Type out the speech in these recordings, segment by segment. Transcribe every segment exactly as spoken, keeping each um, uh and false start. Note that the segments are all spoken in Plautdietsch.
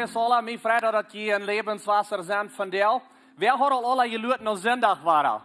Praise Allah, mie freit daut jie en Lebenswasser sent vondoag. Wäa haud aul aula jeluat no Sindach wada?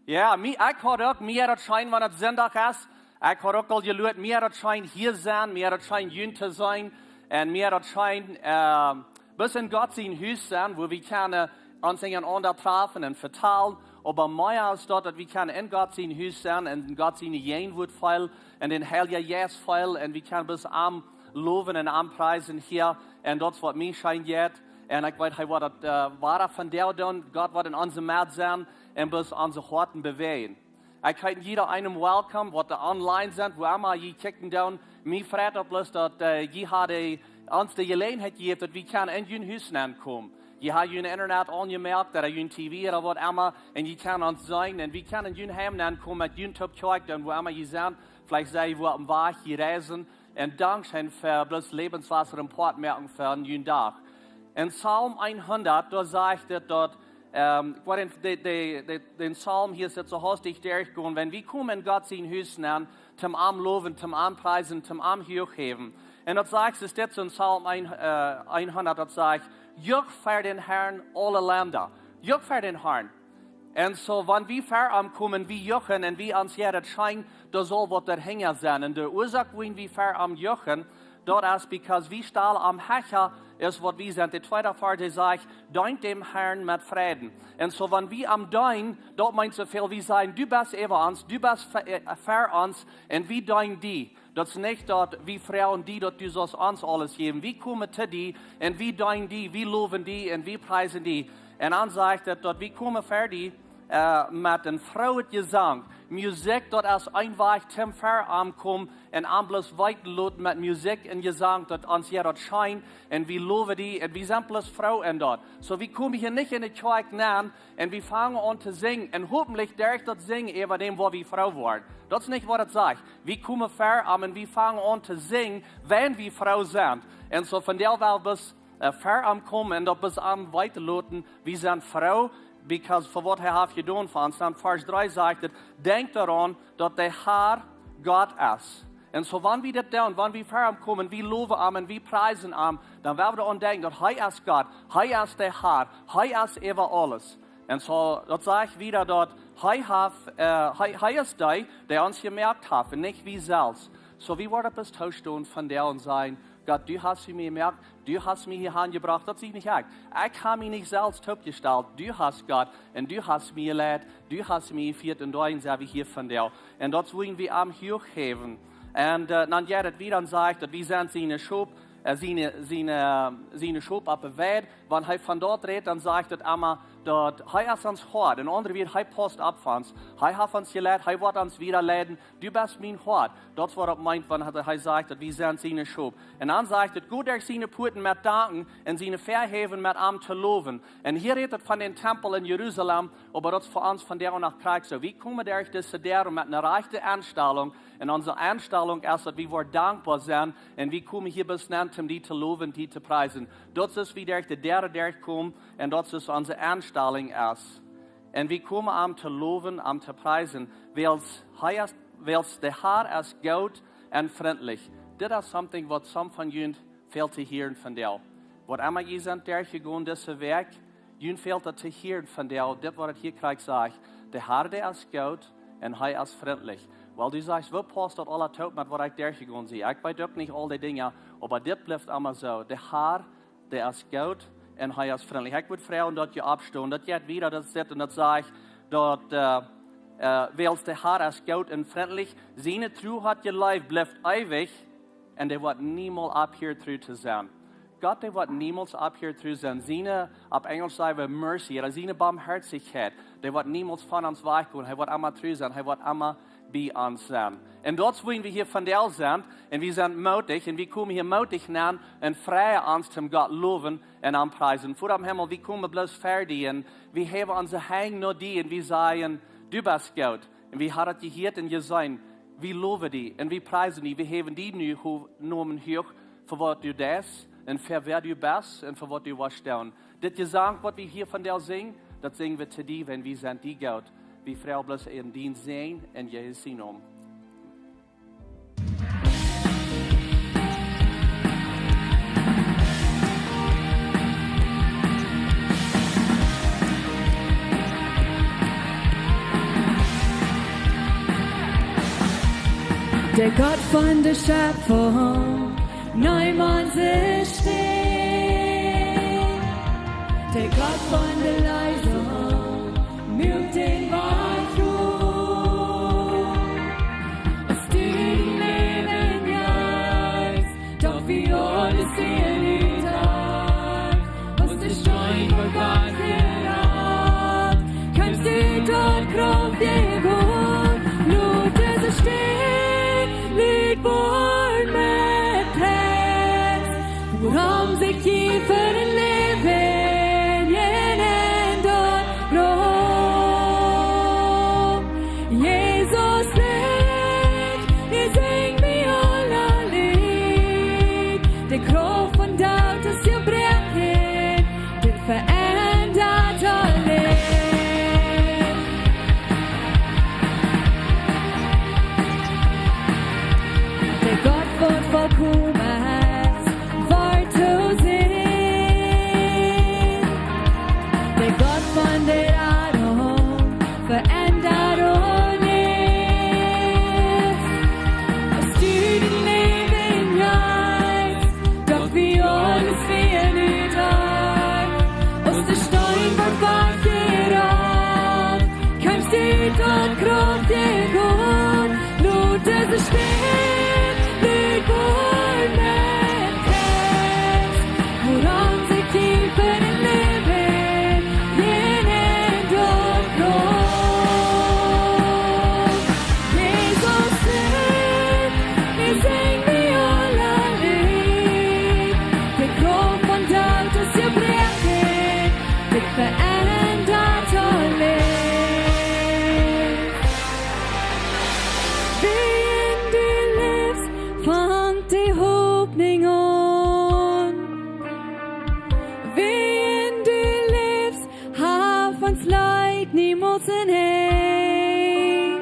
Jo, mie, ekj haud uk, mie daut scheen wan et Sindach es. Ekj haud uk aul jeluat, mie daut scheen hia sennen, mie daut scheen junt to seenen. Un mie daut scheen, äh, bloos en Gott sien Hus sennen, wua wie kjennen ons unjarenaunda trafen un vetalen. Oba mea es daut, daut wie kjennen en Gott sien Hus sennen un en Gott siene Jäajenwoat feelen un dän Heiljen Jeist feelen un wie kjennen bloos am lowen un am priesen hia. Un daut es waut mie scheen jeit. Un ekj weet, hee woat daut, äh, wada vondoag doonen. Gott woat en onse Medd sennen un bloos onse Hoaten bewäajen. Ekj heet jieda eenem welcome, waut doa online sent, wua emma jie kjikjen doonen. Mie freit daut bloos daut, äh, jie haben ons de Jeläajenheit jejäft, daut wie kjennen en jun Hus nenkomen. Jie haben jun Internet aunjemoakt, ooda jun T V ooda waut emma, un jie kjennen ons seenen, un wie kjennen en jun Heim nenkomen, met jun toop kjikjen doonen, wua emma jie sent. Veleicht sent jie wua oppem Wajch, jie reisen. Un dankscheen fa bloos Lebenswasser en Poat moaken fa jun Dach. En Psalm hundat, doa sajcht et daut, ähm, ekj woa dän, de, de, de, dän Psalm hia soo hastich derchgonen, wan wie komen en Gott sien Hus nenn, toom am lowen, toom am priesen, toom am huach häwen. Un daut sajcht, es dit soo en Psalm een, äh, hundat, daut sajcht: "Jucht ver dän Herrn, aule Lenda." Jucht ver dän Herrn. Un soo, wan wie ver am komen, wie juchen, un wie ons jeit et scheen, doa saul waut doahinja sennen. Un de Uasoak, wuarom wie ver am juchen, daut es because wie stalen am hecha, es waut wie sent. De tweede Varsch, dee sajcht: "Deent dän Herrn met Freiden." Un soo, wan wie am deenen, daut meent soo väl, wie sajen: "Du best äwa ons, du best ver, äh, ver ons, un wie deenen die." Daut es nich daut wie froagen die, daut du saust ons aules jäwen. Wie komen to die un wie deenen die, wie lowen die un wie priesen die. Un dan sajcht et, daut wie komen ver die, äh, met een froojet Jesank. Musikj, daut es een Wajch toom ver am komen un am bloos weeten loten met Musikj un Jesank, daut ons jeit et scheen un wie lowen die un wie sent bloos froo en daut. Soo, wie komen hia nich en de Kjoakj nenn un wie fangen aun to sinjen. Un hopentlich derch daut Sinjen äwadäm woa wie froo woaren. Daut es nich waut et sajcht. Wie komen ver am un wie fangen aun to sinjen, wan wie froo sent. Un soo, vondoag well wie bloos, äh, ver am komen un daut bloos am weeten loten, wie sent froo, because fa waut hee haft jedonen fa ons. Dan Varsch dree sajcht et: "Denkjt doaraun, daut de Herr Gott es." Un soo, wan wie dit doonen, wan wie ver am komen, wie lowen am un wie priesen am, dan woa wie doaraun denkjen, daut hee es Gott, hee es de Herr, hee es äwa aules. Un soo, daut sajcht wieda, daut hee haft, äh, hee, hee es dee, dee ons jemoakt haft, un nich wie selfst. Soo, wie woaren bloos toop stonen vondoag un sajen: "Gott, du hast mie jemoakt, du hast mie hia hanjebrocht, daut sie nich ekj. Ekj hab mie nich selfst toopjestalt, du hast, Gott, un du hast mie jeleit, du hast mie jefieet, un doawäajen sent wie hia vondoag." Un daut wellen wie am huach häwen. Un, äh, dan jeit et wieda un sajcht, daut wie sent siene Schop, äh, siene, siene, siene Schop opp de Weid. Wan hee von daut rät, dan sajcht et emma, daut hee es ons Hoad. En aundre Wieed, hee paust opp fa ons. Hee haft ons jeleit, hee woat ons wieda leiden. Du best mien Hoad. Daut es waut et meent, wan hee, hee sajcht, daut wie sent siene Schop. Un dan sajcht et: "Go derch siene Puaten met Danken un siene Väahäwen met am to lowen." Un hia rät et von dän Tempel en Jerusalem, oba daut es fa ons vondoag noch krakjt soo. Wie komen derch dise Däaren met eene rajchte Enstalunk. Un onse Enstalunk es, daut wie woaren dankboa sennen. Un wie komen hia bloos nenn om die to lowen, die to priesen. Daut es, woo wie derch de Däaren derchkomen. Un daut es, woo onse Enstalunk es. Un wie komen am to lowen, am to priesen. Wiels hee es, wiels de Herr es goot un frintlich. Dit es something waut some von junt fält to hieren vondoag. Waut emma jie sent derchjegonen dise Wäakj, junt fält daut to hieren vondoag, dit waut et hia krakjt sajcht: "De Herr, dee es goot un hee es frintlich." Well, du sajchst: "Woo paust daut aula toop met waut ekj derchjegonen sie? Ekj weet uk nich aul dee Dinja, oba dit blift emma soo. De Herr, dee es goot un hee es frintlich." Ekj wudd froagen, daut jie oppstonen, daut jie wieda daut sitten, daut sajcht, daut, äh, äh, wiels de Herr es goot un frintlich, siene Tru, sien Leew blift eewich, un dee woat niemols opphieren tru to sennen. Gott, dee woat niemols opphieren tru sennen. Siene, opp Enjlisch saj wie mercy, ooda siene Barmhoatichkjeit, dee woat niemols von ons wajchgonen. Hee woat emma tru sennen. Hee woat emma bie ons sennen. Un daut es, woo wie hia vondoag sent. Un wie sent mootich. Un wie komen hia mootich nenn un freien ons om Gott lowen un am priesen. Voda em Himmel, wie komen bloos ver die un wie häwen onse Henj no die un wie sajen: "Du best goot." Un wie haben daut jehieet un jeseenen. Wie lowen die un wie priesen die. Wie häwen die nu hu-, Nomen huach fa waut du deist un fa wäa du best un fa waut du woascht doonen. Dit Jesank, waut wie hia vondoag sinjen, daut sinjen wie to die, wiels wie sent die goot. Wie froagen bloos en dienen Säajen, en Jesus sienen Nomen. De Gott von de Schöpfung, neem onse Städ. De Gott von de Erleesunk, muak dän Wajch opp. Aus du dien Läwen jeefst, doch wie aules wieda. Aus de Steen woat wajchjerollt, kjemt du daut Graf hia rut. Lot dise Städ leew woaren met Pries, wuarom see kjeen Läwen en daut Graf. Jesus läft, nu sinj wie aula Leed. De Krauft von Doot es jebroaken, dit veendat aules. De Gott von Vollkomenheit woat to seenen. De Gott von de Radunk veendat aules. Aus du dien Läwen jeefst, doch wie aules wieda. Aus de Steen woat wajchjerollt, kjemt du daut Graf hia rut. Lot dise Städ leew woaren met Pries, wuarom see kjeen Läwen en daut Graf. Jesus läft, nu sinj wie aula Leed. De Krauft von Doot es jebroaken, dit veendat aules. Wäajen du läfst, fangt de Hopninj aun. Wäajen du läfst, haft ons Leet niemols een Enj.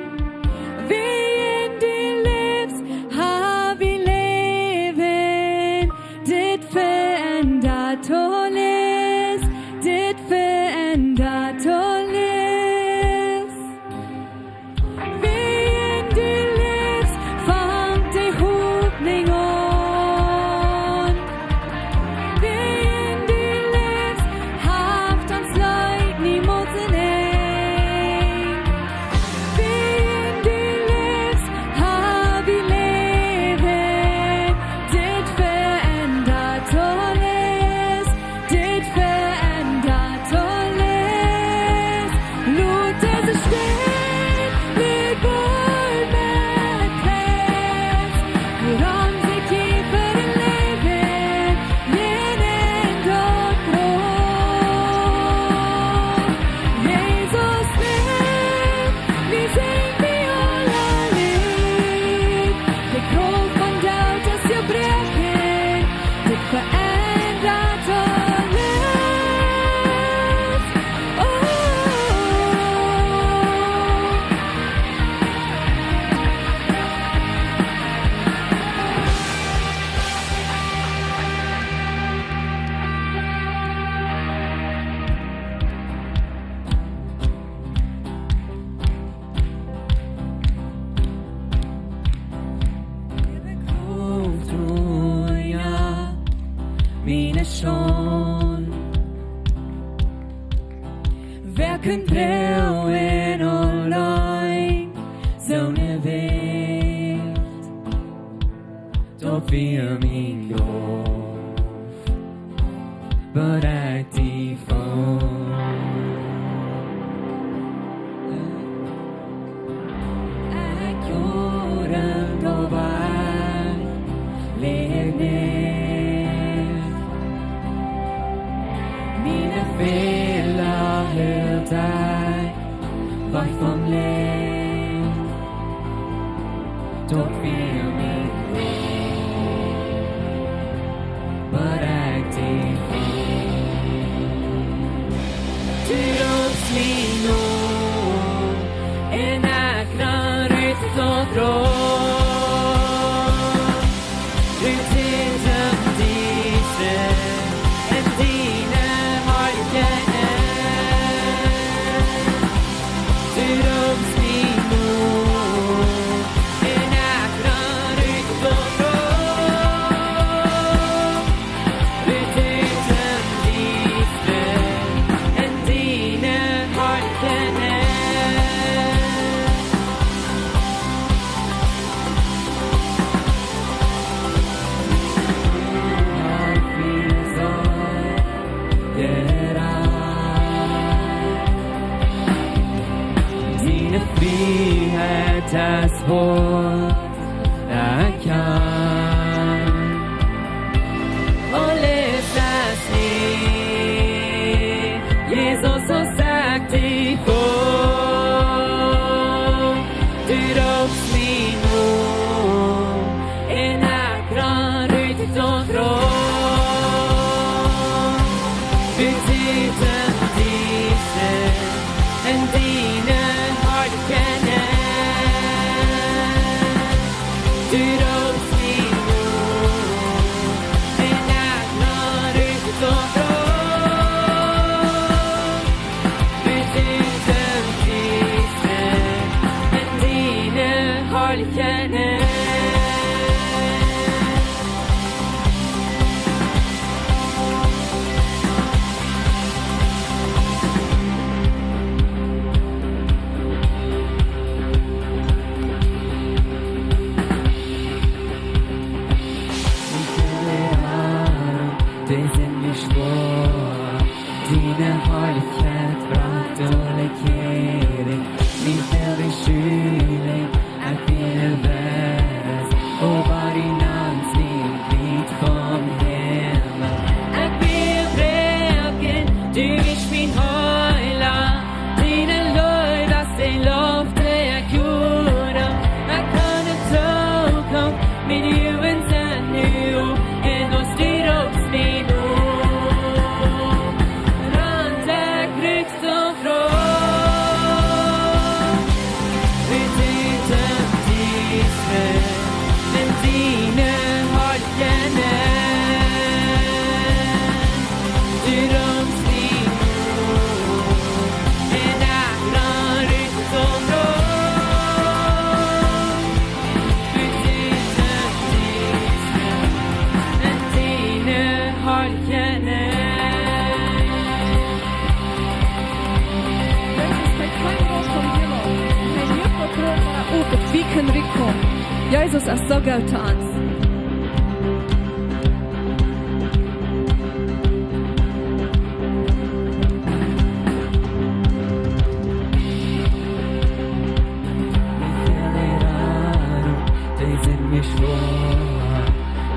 Wäajen du läfst, ha wie Läwen, dit veendat aules, dit veendat aules. Wäajen du läfst, fangt de Hopninj aun. Wäajen du läfst, haft ons Leet niemols een Enj. Wäajen du läfst, ha wie Läwen, dit veendat aules, dit veendat aules. Lot dise Städ leew woaren met Pries, wuarom see kjeen Läwen en daut Graf. Jesus läft, nu sinj wie aula Leed. De Krauft von Doot es jebroaken, dit veendat aules. Oh. Liebe Kraft, oh ja, miene Schon. Wäa kaun droagen auleen soone Welt? Daut wia mien Loff, waut ekj die funk. Ekj jodem doabie, läw nich. Miene Fäla hilt ekj wajch vom Licht. Daut wia mien Loff, waut ekj die funk. Du roopst mie no, un ekj ran rut daut rauf. Rut ut daut Diesta, en diene Harlichkjeit. Du roopst mie no, un ekj ran Frieheit es woa ekj kaun. Aules es nie, Jesus, aus ekj die fung. Du roopst mie no, un ekj ran rut daut Graf. Du deist daut Dietste en diene Harlichkjeit. Du roopst mie no, un ekj ran rut daut Graf. Du deist daut Dietste en diene Harlichkjeit. Dee sent mie schwoa. Diene Harlichkjeit brinjt aule Kjäden. Mie fält de Schulinj, ekj sie nervös. Oba du namst mie met vom Himmel. Ekj sie jebroaken, du best mien Heela. Diene Leew es de Loft, dee ekj huare. Ekj kaun de Zukunft, miene Uagen sent nu, un aus du roopst mie no, ran ekj rut daut Graf. Du deist daut Dietste en diene Harlichkjeit. Du roopst mie no, un ekj ran rut daut Graf. Du deist daut Dietste en diene Harlichkjeit. Jesus, hee kjeem rauf vom Himmel. Hee muak daut Graf opp, daut wie kjennen rutkomen. Jesus es soo goot to ons. Mie fält de Rara, dee sent mie schwoa.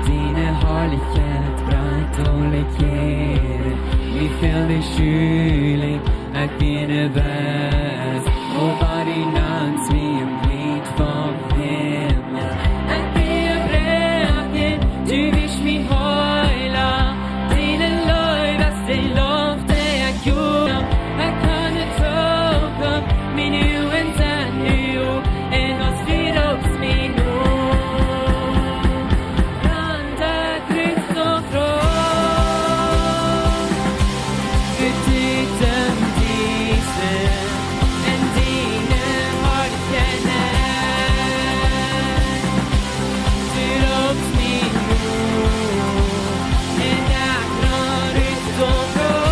Diene Harlichkjeit brinjt aule Kjäden. Mie fält de Schulinj, ekj sie nervös. Oba du namst mie met vom Himmel. Ekj sie jebroaken, du best mien Heela. Diene Leew es de Loft, dee ekj huare. Ekj kaun de Zukunft, miene Uagen sent nu, un aus du roopst mie no, ran ekj rut daut Graf. Du deist daut Dietste en diene Harlichkjeit. Du roopst mie no, un ekj ran rut daut Graf.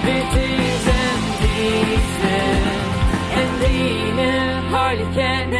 Du deist daut Dietste en diene Harlichkjeit.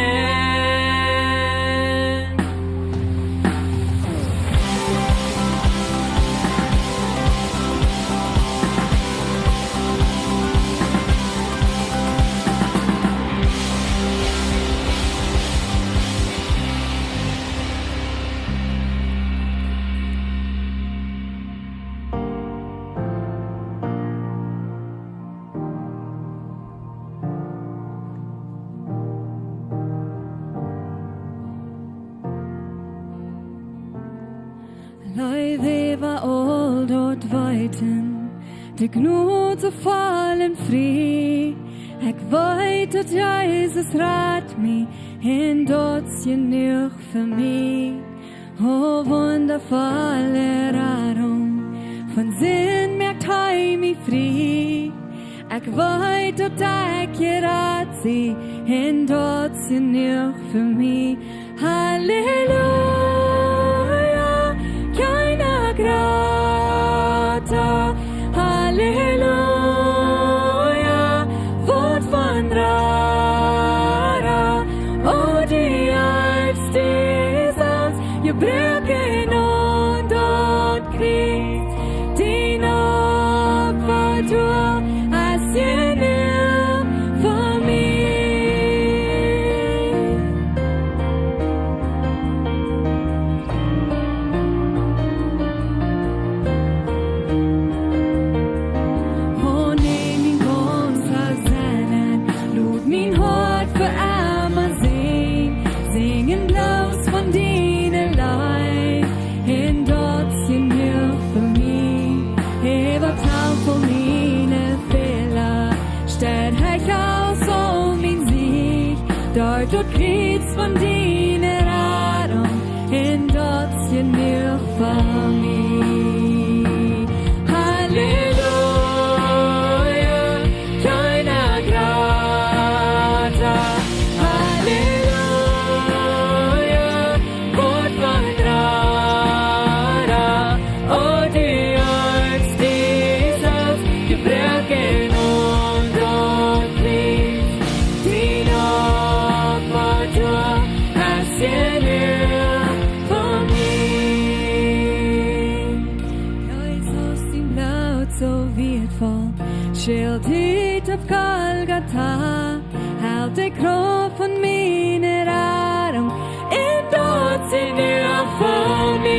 Leew äwa aul daut Weeten, de Jnod soo voll un frie. Ekj weet, daut Jesus rat mie, un daut es jenuach fa mie. O wundavolle Radunk, von Sind moakt hee mie frie. Ekj weet, daut ekj jerat sie, un daut es jenuach fa mie. Halleluja, kjeena jrata. Halleluja, waut von Rara. O, du hast die selfst jebroaken aun daut Kjriez. Dien Opfa es jenuach. Daut Kjriez von diene Radunk, un daut es jenuach fa mie. Halleluja, kjeena jrata. Halleluja, Gott von Rada. O, du hast die Welt jebroaken un daut Kjriez, dien Opfa es jenuach fa mie. Jesus, dien Bloot soo wieetvoll, schelt ut opp Golgata, helt de Krauft von miene Radunk, un daut es jenuach fa mie.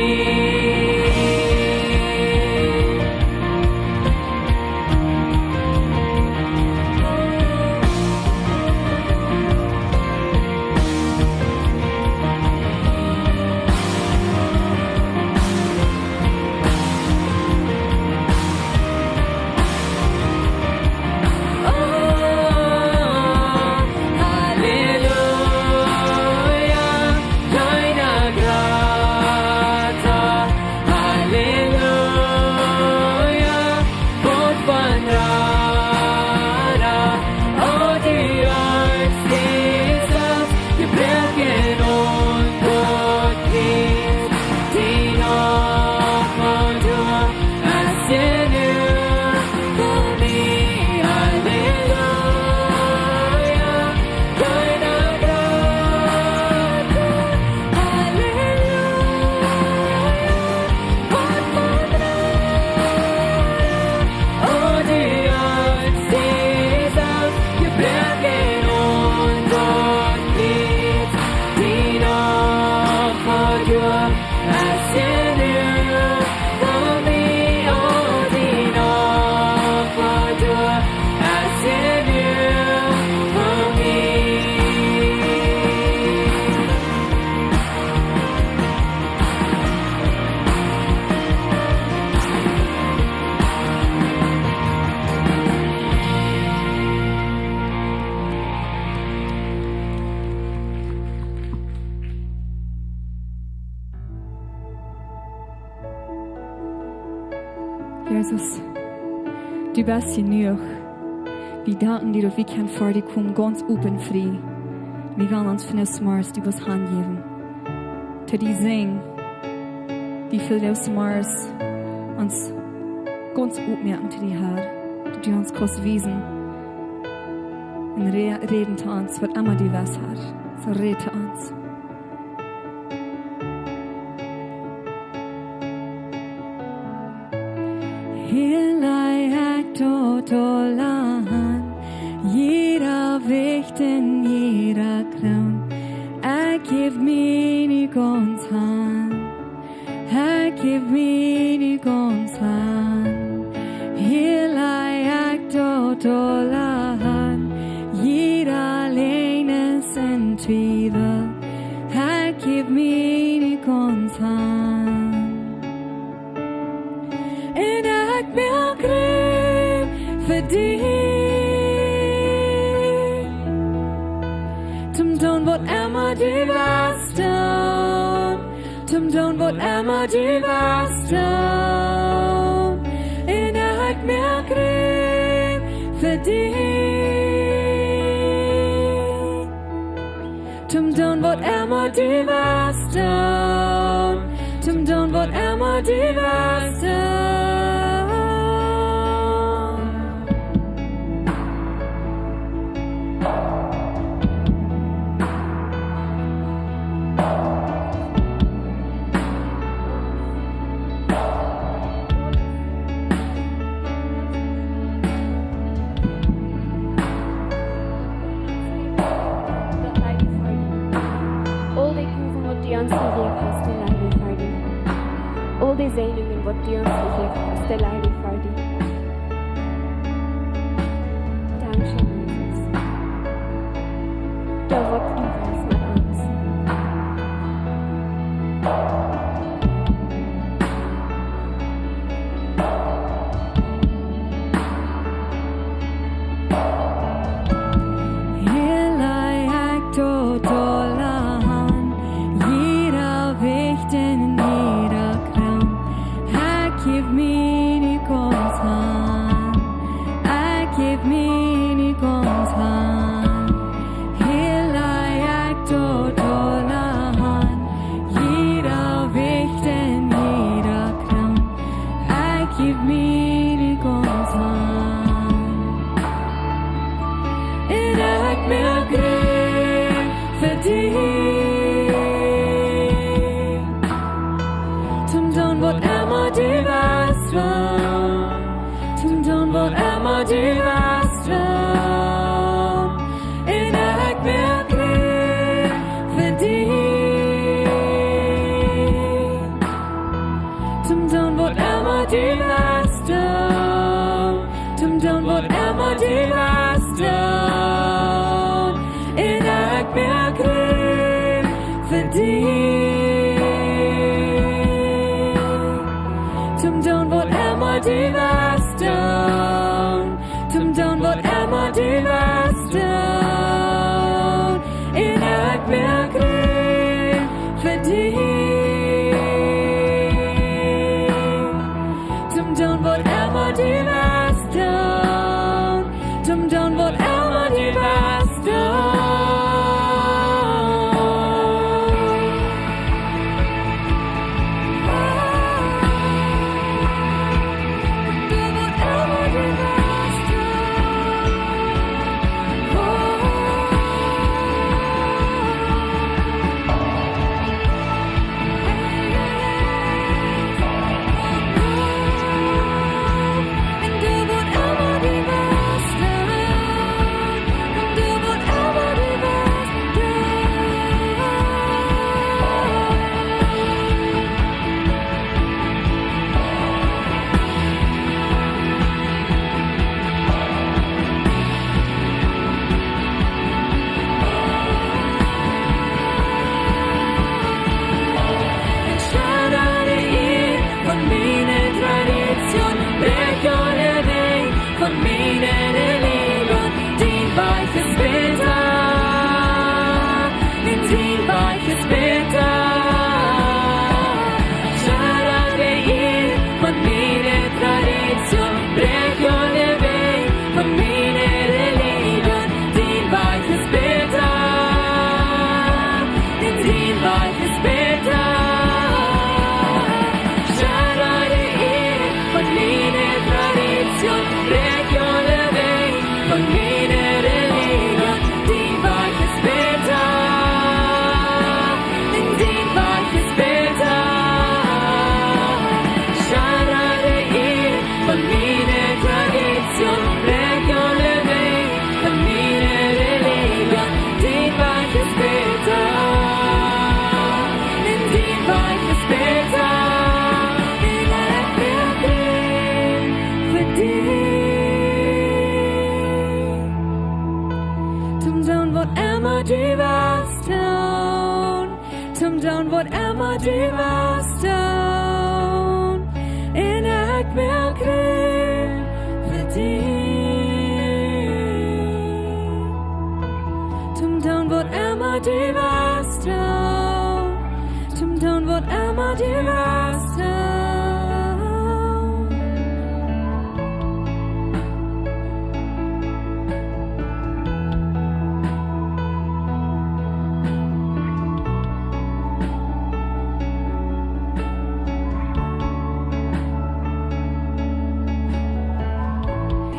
Jesus, du best jenuach. Wie danken die, daut wie kjennen ver die komen, gaunz open, frie. Wie wellen ons vondoag zemorjes die waut hanjäwen. To die sinjen, wie vondoag zemorjes ons gaunz opmoaken to die, Herr. Daut du ons kaust wiesen un re-, räden to ons, waut emma du west, Herr. Soo räd to ons. Hia laj ekj daut aula han, jieda Wicht un jieda Kroon. Ekj jäw mie nu gaunz han, ekj jäw mie nu gaunz han. Hia laj ekj daut aula han, jieda Läajnis un Twiewel. Ekj jäw mie nu gaunz han. Un ekj moak Rum fa die. Toom doonen waut emma du west doonen. Toom doonen waut emma du west doonen. Un ekj moak Rum fa die. Toom doonen waut emma du west doonen. Toom doonen waut emma du west doonen. Aul de Gowen waut du ons jejäft hast, dee lajen fa die. Aul de Säajnungen waut du ons jejäft hast, dee lajen fa die. Dankscheen, Jesus. Doo waut du west met ons. Hia laj ekj daut Miene gaunze Haunt, hia laj ekj daut aula han, jieda Wicht un jieda Kroon. Ekj jeef miene gaunze Haunt. Un ekj moak Rum fa die. Toom doonen waut emma du west doonen. Toom doonen waut emma du west doonen. Un ekj moak Rum fa die. Toom doonen waut emma du west doonen. Toom doonen waut emma du west doonen. Un ekj moak Rum fa die. Toom doonen waut emma du west doonen. Toom doonen waut emma du west doonen. Un ekj moak Rum fa die. Toom doonen waut emma du west doonen. Toom doonen waut emma du west doonen. Von miene Tradition, bräakj aule Wajch, von miene Religion, dien Wajch es bäta, dien Wajch es bäta. Schadda de Ea von miene Tradition, bräakj aule Wajch, von miene Religion, dien Wajch es bäta, dien Wajch es bäta. Schadda de Ea von miene Tradition, bräakj aule Wajch, von miene Religion, dien Wajch es bäta, dien Wajch es bäta. Schadda de Ea von miene Tradition, bräakj aule Wajch, von miene Religion, dien Wajch es bäta, dien Wajch es bäta. Un ekj moak Rum fa die. Toom doonen waut emma du west doonen. Toom doonen waut emma du west doonen. Un ekj moak Rum fa die. Toom doonen waut emma du west doonen. Toom doonen waut emma du west doonen.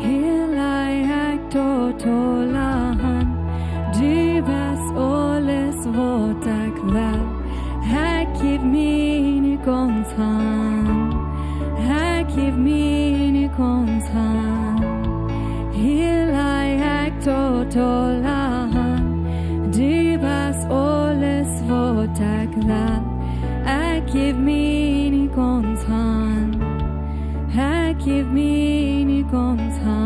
Hia laj ekj daut aula han. Du best aules waut ekj well. Ekj jeef miene gaunze Haunt. Ekj jeef miene gaunze Haunt. Hia laj ekj daut aula han. Du best aules waut ekj well. Ekj jeef miene gaunze Haunt. Ekj jeef miene gaunze Haunt.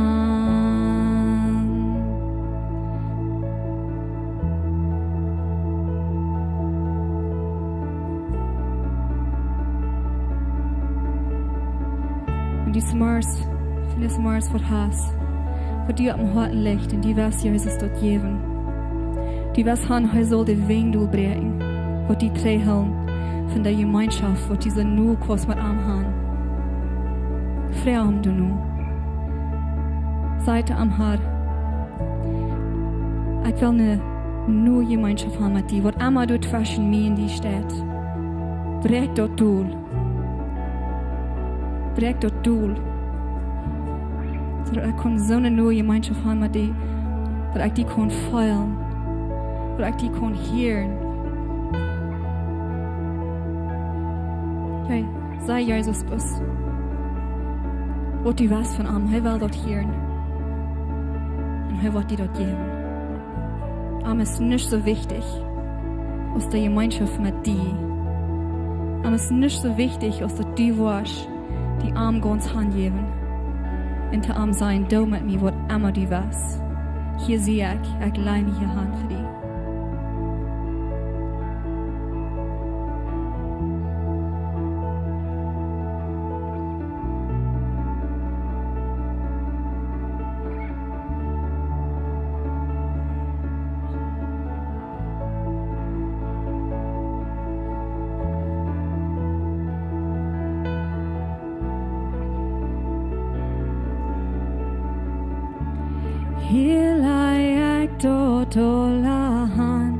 Un dise Morjes, von dise Morjes waut hast, waut die opp däm Hoat licht, un du west Jesus daut jäwen. Du west han, hee saul de Wenj dol bräakjen, waut die trigjhoolen von de Jemeenschoft, waut du soo nu kaust met am han. Froag am doano. Saj to am: Herr, ekj well eene noje Jemeenschoft haben met die. Waut emma doa tweschen mie un die steit, bräakj daut dol. Bräakj daut dol. Soo daut ekj kaun soone noje Jemeenschoft haben met die, daut ekj die kaun feelen, daut ekj die kaun hieren. Hey, saj Jesus bloos, waut du west von am. Hee well daut hieren. Un hee woat die daut jäwen. Am es nuscht soo wichtich aus de Jemeenschoft met die. Am es nuscht soo wichtich aus daut du woascht die am gaunz hanjäwen. Un to am sajen: Doo met mie waut emma du west. Hia sie ekj, ekj laj mie hia han fa die. Hia laj ekj daut aula han.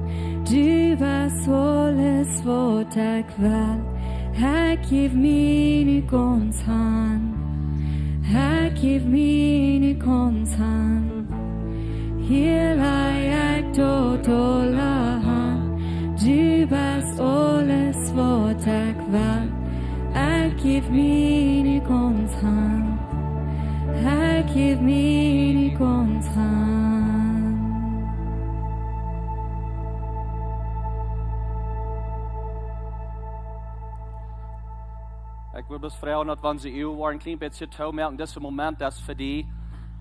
Du west aules waut ekj well. Ekj jäw mie nu gaunz han. Ekj jäw mie nu gaunz han. Hia laj ekj daut aula han. Du west aules waut ekj well. Ekj jäw mie nu gaunz han. Ekj jäw mie nu gaunz han. Ekj wull bloos froagen, daut wan see Uagen woaren een kjlien bät toomoaken, dise Moment es fa die.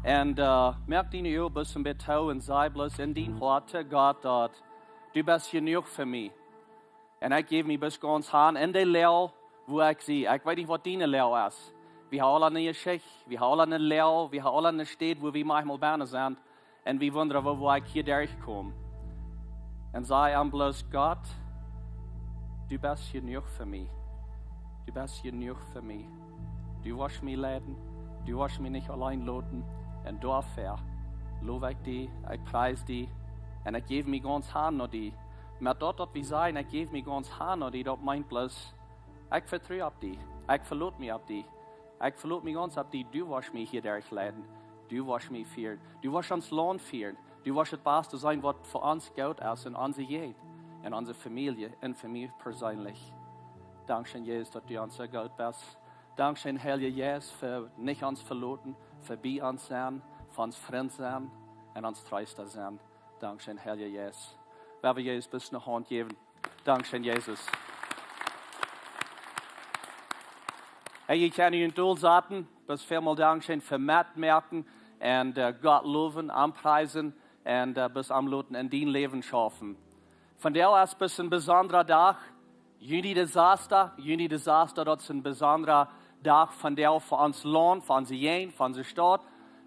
Un, äh, moak diene Uagen bloos een bät too un saj bloos en dien Hoat to Gott daut: Du best jenuach fa mie. Un ekj jäw mie bloos gaunz han en de Loag, wua ekj sie. Ekj weet nich, waut diene Loag es. Wie haben aula eene Jeschicht, wie haben aula eene Loag, wie haben aula eene Städ, wua wie maunchmol bennen sent. Un wie wundren, woo, woo ekj hia derchkom. Un saj am bloos: Gott, du best jenuach fa mie. Du best jenuach fa mie. Du woascht mie leiden. Du woascht mie nich auleen loten. Un doafäa low ekj die, ekj pries die. Un ekj jäw mie gaunz han no die. Met daut, daut wie sajen: Ekj jäw mie gaunz han no die, daut meent bloos: Ekj vetru opp die. Ekj velot mie opp die. Ekj velot mie gaunz opp die. Du woascht mie hia derch leiden. Du woascht mie fieren. Du woascht ons Launt fieren. Du woascht daut baste sennen, waut fa ons goot es en onse Jäajent, en onse Famielje un fa mie perseenlich. Dankscheen, Jesus, daut du ons soo goot best. Dankscheen, Heilja Jeist, fa nich ons veloten, fa bie ons sennen, fa ons Frint sennen un ons Treesta sennen. Dankscheen, Heilja Jeist. Well wie Jesus bloos ne Haunt jäwen. Dankscheen, Jesus. Hey, jie kjennen junt dol saten. Bloos välmol dankscheen fa metmoaken un, äh, Gott lowen, am priesen un, äh, bloos am loten en dien Läwen schaufen. Vondoag es bloos een besondra Dach. Juni de sasta, Juni de sasta, daut es een besondra Dach vondoag fa ons Launt, fa onse Jäajent, fa onse Staut.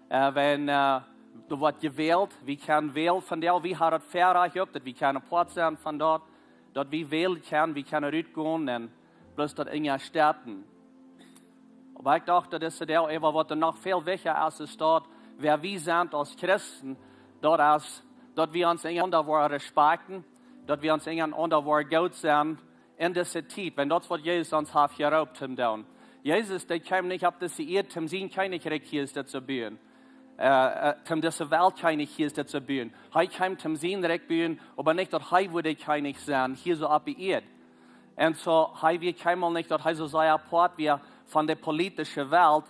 Äh, wan, äh, doa woat jewält, wie kjennen wälen vondoag, wie haben daut Väarajcht uk, daut wie kjennen Poat sennen von daut, daut wie wälen kjennen, wie kjennen rutgonen un bloos daut enjastetten. Oba ekj docht, daut es de Deel, äwa waut noch väl wichtja es, es daut, wäa wie sent aus Christen, daut es, daut wie ons enjaunda woaren respakjten, daut wie ons enjaunda woaren goot sennen, en dise Tiet, wan daut es waut Jesus ons haft jeroopt to doonen. Jesus, dee kjeem nich opp dise Ieed, om sien Kjennichrikj hia to buen, äh, äh, om dise Welt Kjennich hia to buen. Hee kjeem om sien Rikj buen, oba nich daut hee wudd de Kjennich sennen, hia soo opp de Ieed. Un soo, hee wia kjeenmol nich daut hee soo sea Poat wia von de politische Welt,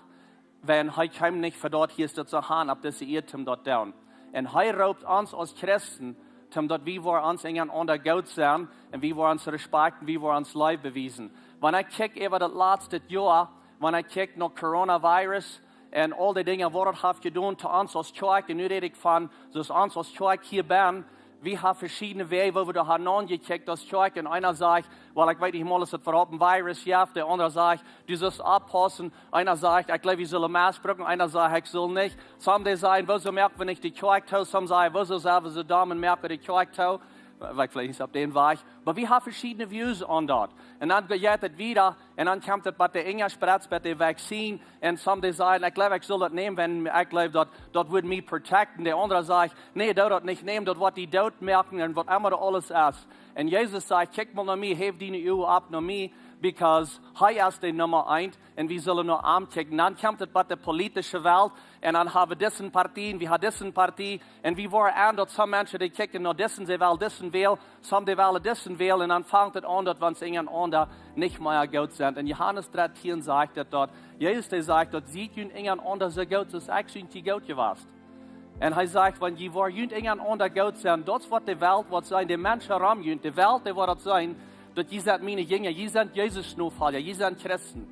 wan hee kjeem nich fa daut hia to sennen, opp dise Ieed om daut to doonen. Un hee roopt ons aus Christen, om daut wie woaren ons enjaunda goot sennen, un wie woaren ons respakjten, wie woaren ons Leew bewiesen. Wan ekj kjikj äwa daut latste Joa, wan ekj kjikj no Coronavirus un aul dee Dinja, waut daut haft jedonen to ons aus Kjoakj, un nu räd ekj von, soo aus ons aus Kjoakj hia bennen, wie haben veschiedne Wäaj, woo wie doa han aunjekjikjt aus Kjoakj, un eena sajcht: Well, ekj weet nich mol, es daut äwahaupt een Virus, jo, de aundra sajcht: Du sust oppaussen. Eena sajcht: Ekj jleew, wie sellen Mask brucken. Eena sajcht: Ekj sull nich. Some, dee sajen: Wuarom moak wie nich de Kjoakj too? Some sajen: Wuarom sell wie soo domm un moak wie de Kjoakj too? Wajch veleicht nich opp dän Wajch, oba wie haben veschiedne Views aun daut. Un dan jeit et wieda, un dan kjemt et bie de Injaspretz, bie de Vaccine, un some dee sajen, ekj jleew, ekj sull daut nämen, wan ekj jleew, daut, daut woat mie protecten. De aundra sajcht, nä, doo daut nich nämen, daut woat die doot moaken un waut emma doa aules es. Un Jesus sajcht, kjikj mol no mie, häw diene Uagen opp no mie, because hee es de Numma eent, un wie sellen no am kjikjen. Dan kjemt et bie de politische Welt, un dan haben wie dise Partie, un wie haben dise Partie, un wie woaren aun daut some Menschen, dee kjikjen no disen, see wellen disen wälen, some dee wellen disen wälen, un dan fangt et aun, daut wie ons unjarenaunda nich mea goot sent. Un Johanes dartieen sajcht et doa, Jesus, dee sajcht, daut siet junt unjarenaunda soo goot, soo aus ekj junt goot jewast. Un hee sajcht, wan jie woaren junt unjarenaunda goot sennen, daut es waut de Welt woat seenen, de Menschen rom junt, de Welt, dee woat daut seenen, daut jie sent miene Jinja, jie sent Jesus Nofolja, jie sent Christen.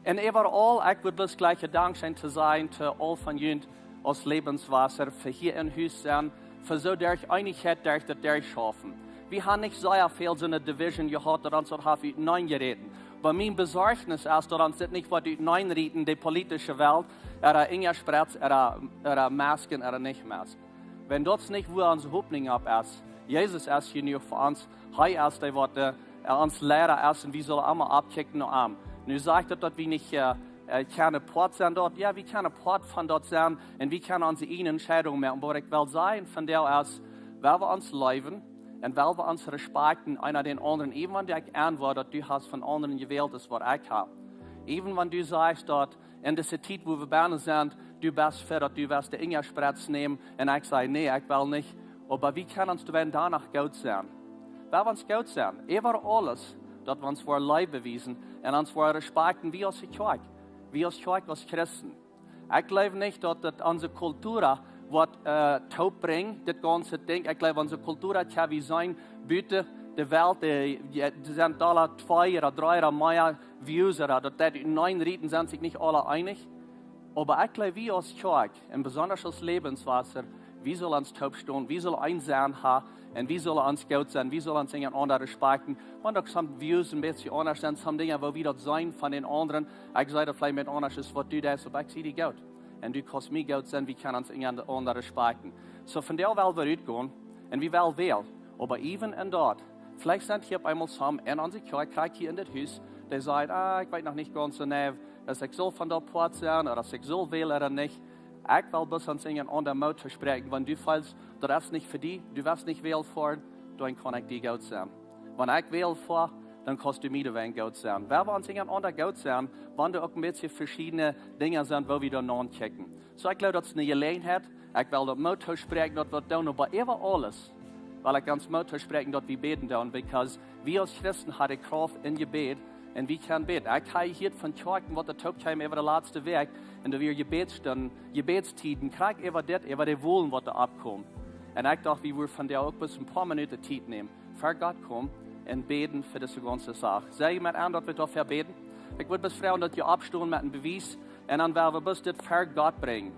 Un äwaraul, ekj wudd bloos jlikj een Dankscheen to sajen to aul von junt aus Lebenswasser, fa hia em Hus sennen, fa soo derch Eenichkjeit, derch daut derchschaufen. Wie haben nich sea väl soone Division jehaut, daut ons daut haft uteneen jeräten. Oba mien Besorchtnis es, daut ons dit nich woat uteneen rieten, de politische Welt, äare Injaspretz, äare, äare Masken, äare nich Masken. Wan daut nich wua onse Hopninj opp es, Jesus es jenuach fa ons, hee es dee waut, äh, ons Liera es, un wie sellen emma oppkjikjen no am. Nu sajcht daut, daut wie nich, äh, äh, kjennen Poat sennen doa. Jo, wie kjennen Poat von daut sennen, un wie kjennen onse eejne Entscheidunk moaken. Oba waut ekj well sajen von doa es, wan wie ons leewen, un wan wie ons respakjten, eena dän aundren, even wan ekj aunwoa, daut du hast von aundren jewält, es waut ekj hab. Even wan du sajchst, daut en dise Tiet, wua wie bennen sent, du best fa daut, du west de Injaspretz nämen, un ekj saj, nä, ekj well nich. Oba wie kjennen ons doa dan noch goot sennen. Wan wie ons goot sennen, äwa aules, daut wie ons woaren Leew bewiesen un ons woaren respakjten, wie aus Kjoakj, wie aus Kjoakj, aus Christen. Ekj jleew nich, daut daut onse Kultur woat, äh, toopbrinjen, dit gaunze Dinkj. Ekj jleew, onse Kultur, jo, wie sent buten de Welt, dee, dee sent aula twee ooda dree ooda mea Views, ooda daut deit uteneen rieten, sent sikj nich aula eenich. Oba ekj jleew, wie aus Kjoakj, un besonda aus Lebenswasser, wie sellen ons toop stonen, wie sellen een Senn haben, un wie sellen ons goot sennen, wie sellen ons unjarenaunda respakjten. Wan uk some Views een bät aundasch sent, some Dinja, wua wie daut seenen von dän aundren, ekj saj daut veleicht een bät aundasch es, waut du deist, oba ekj sie die goot. Un du kaust mie goot sennen, wie kjennen ons unjarenaunda respakjten. Soo, von doa well wie rutgonen, un wie well wäl, oba even en daut, veleicht sent hia opp eemol some en onse Kjoakj, krakjt hia en dit Hus, dee sajen, ah, ekj weet noch nich gaunz soo nau, aus ekj saul von daut Poat sennen, ooda aus ekj saul wälen ooda nich. Ekj well bloos ons unjarenaunda Moot toospräakjen, wan du feelst, daut es nich fa die, du west nich wälen foaren, dan kaun ekj die goot sennen. Wan ekj wälen foa, dan kaust du mie doawäajen goot sennen. Wan wie ons unjarenaunda goot sennen, wan doa uk een bät veschiedne Dinja sent, wua wie dan aunchecken. Soo, ekj jleew, daut es eene Jeläajenheit. Ekj well daut Moot toospräakjen, daut wie doonen, oba äwa aules well ekj ons Moot toospräakjen, daut wie bäden doonen, because wie aus Christen haben de Krauft em Jebäd, un wie kjennen bäden. Ekj hab jehieet von Kjoakjen, waut doa toop kjeemen äwa de latste Wäakj, un doa wieren Jebädsstunden, Jebädstieden, krakjt äwa dit, äwa de Wolen, waut doa oppkjeemen. Un ekj docht, wie wudden von doa uk bloos een poa Minuten Tiet nämen, ver Gott komen un bäden fa dise gaunze Sach. Saj jie met aun, daut wie doafäa bäden? Ekj wudd bloos froagen, daut jie oppstonen met een Bewies, un dan well wie bloos dit ver Gott brinjen.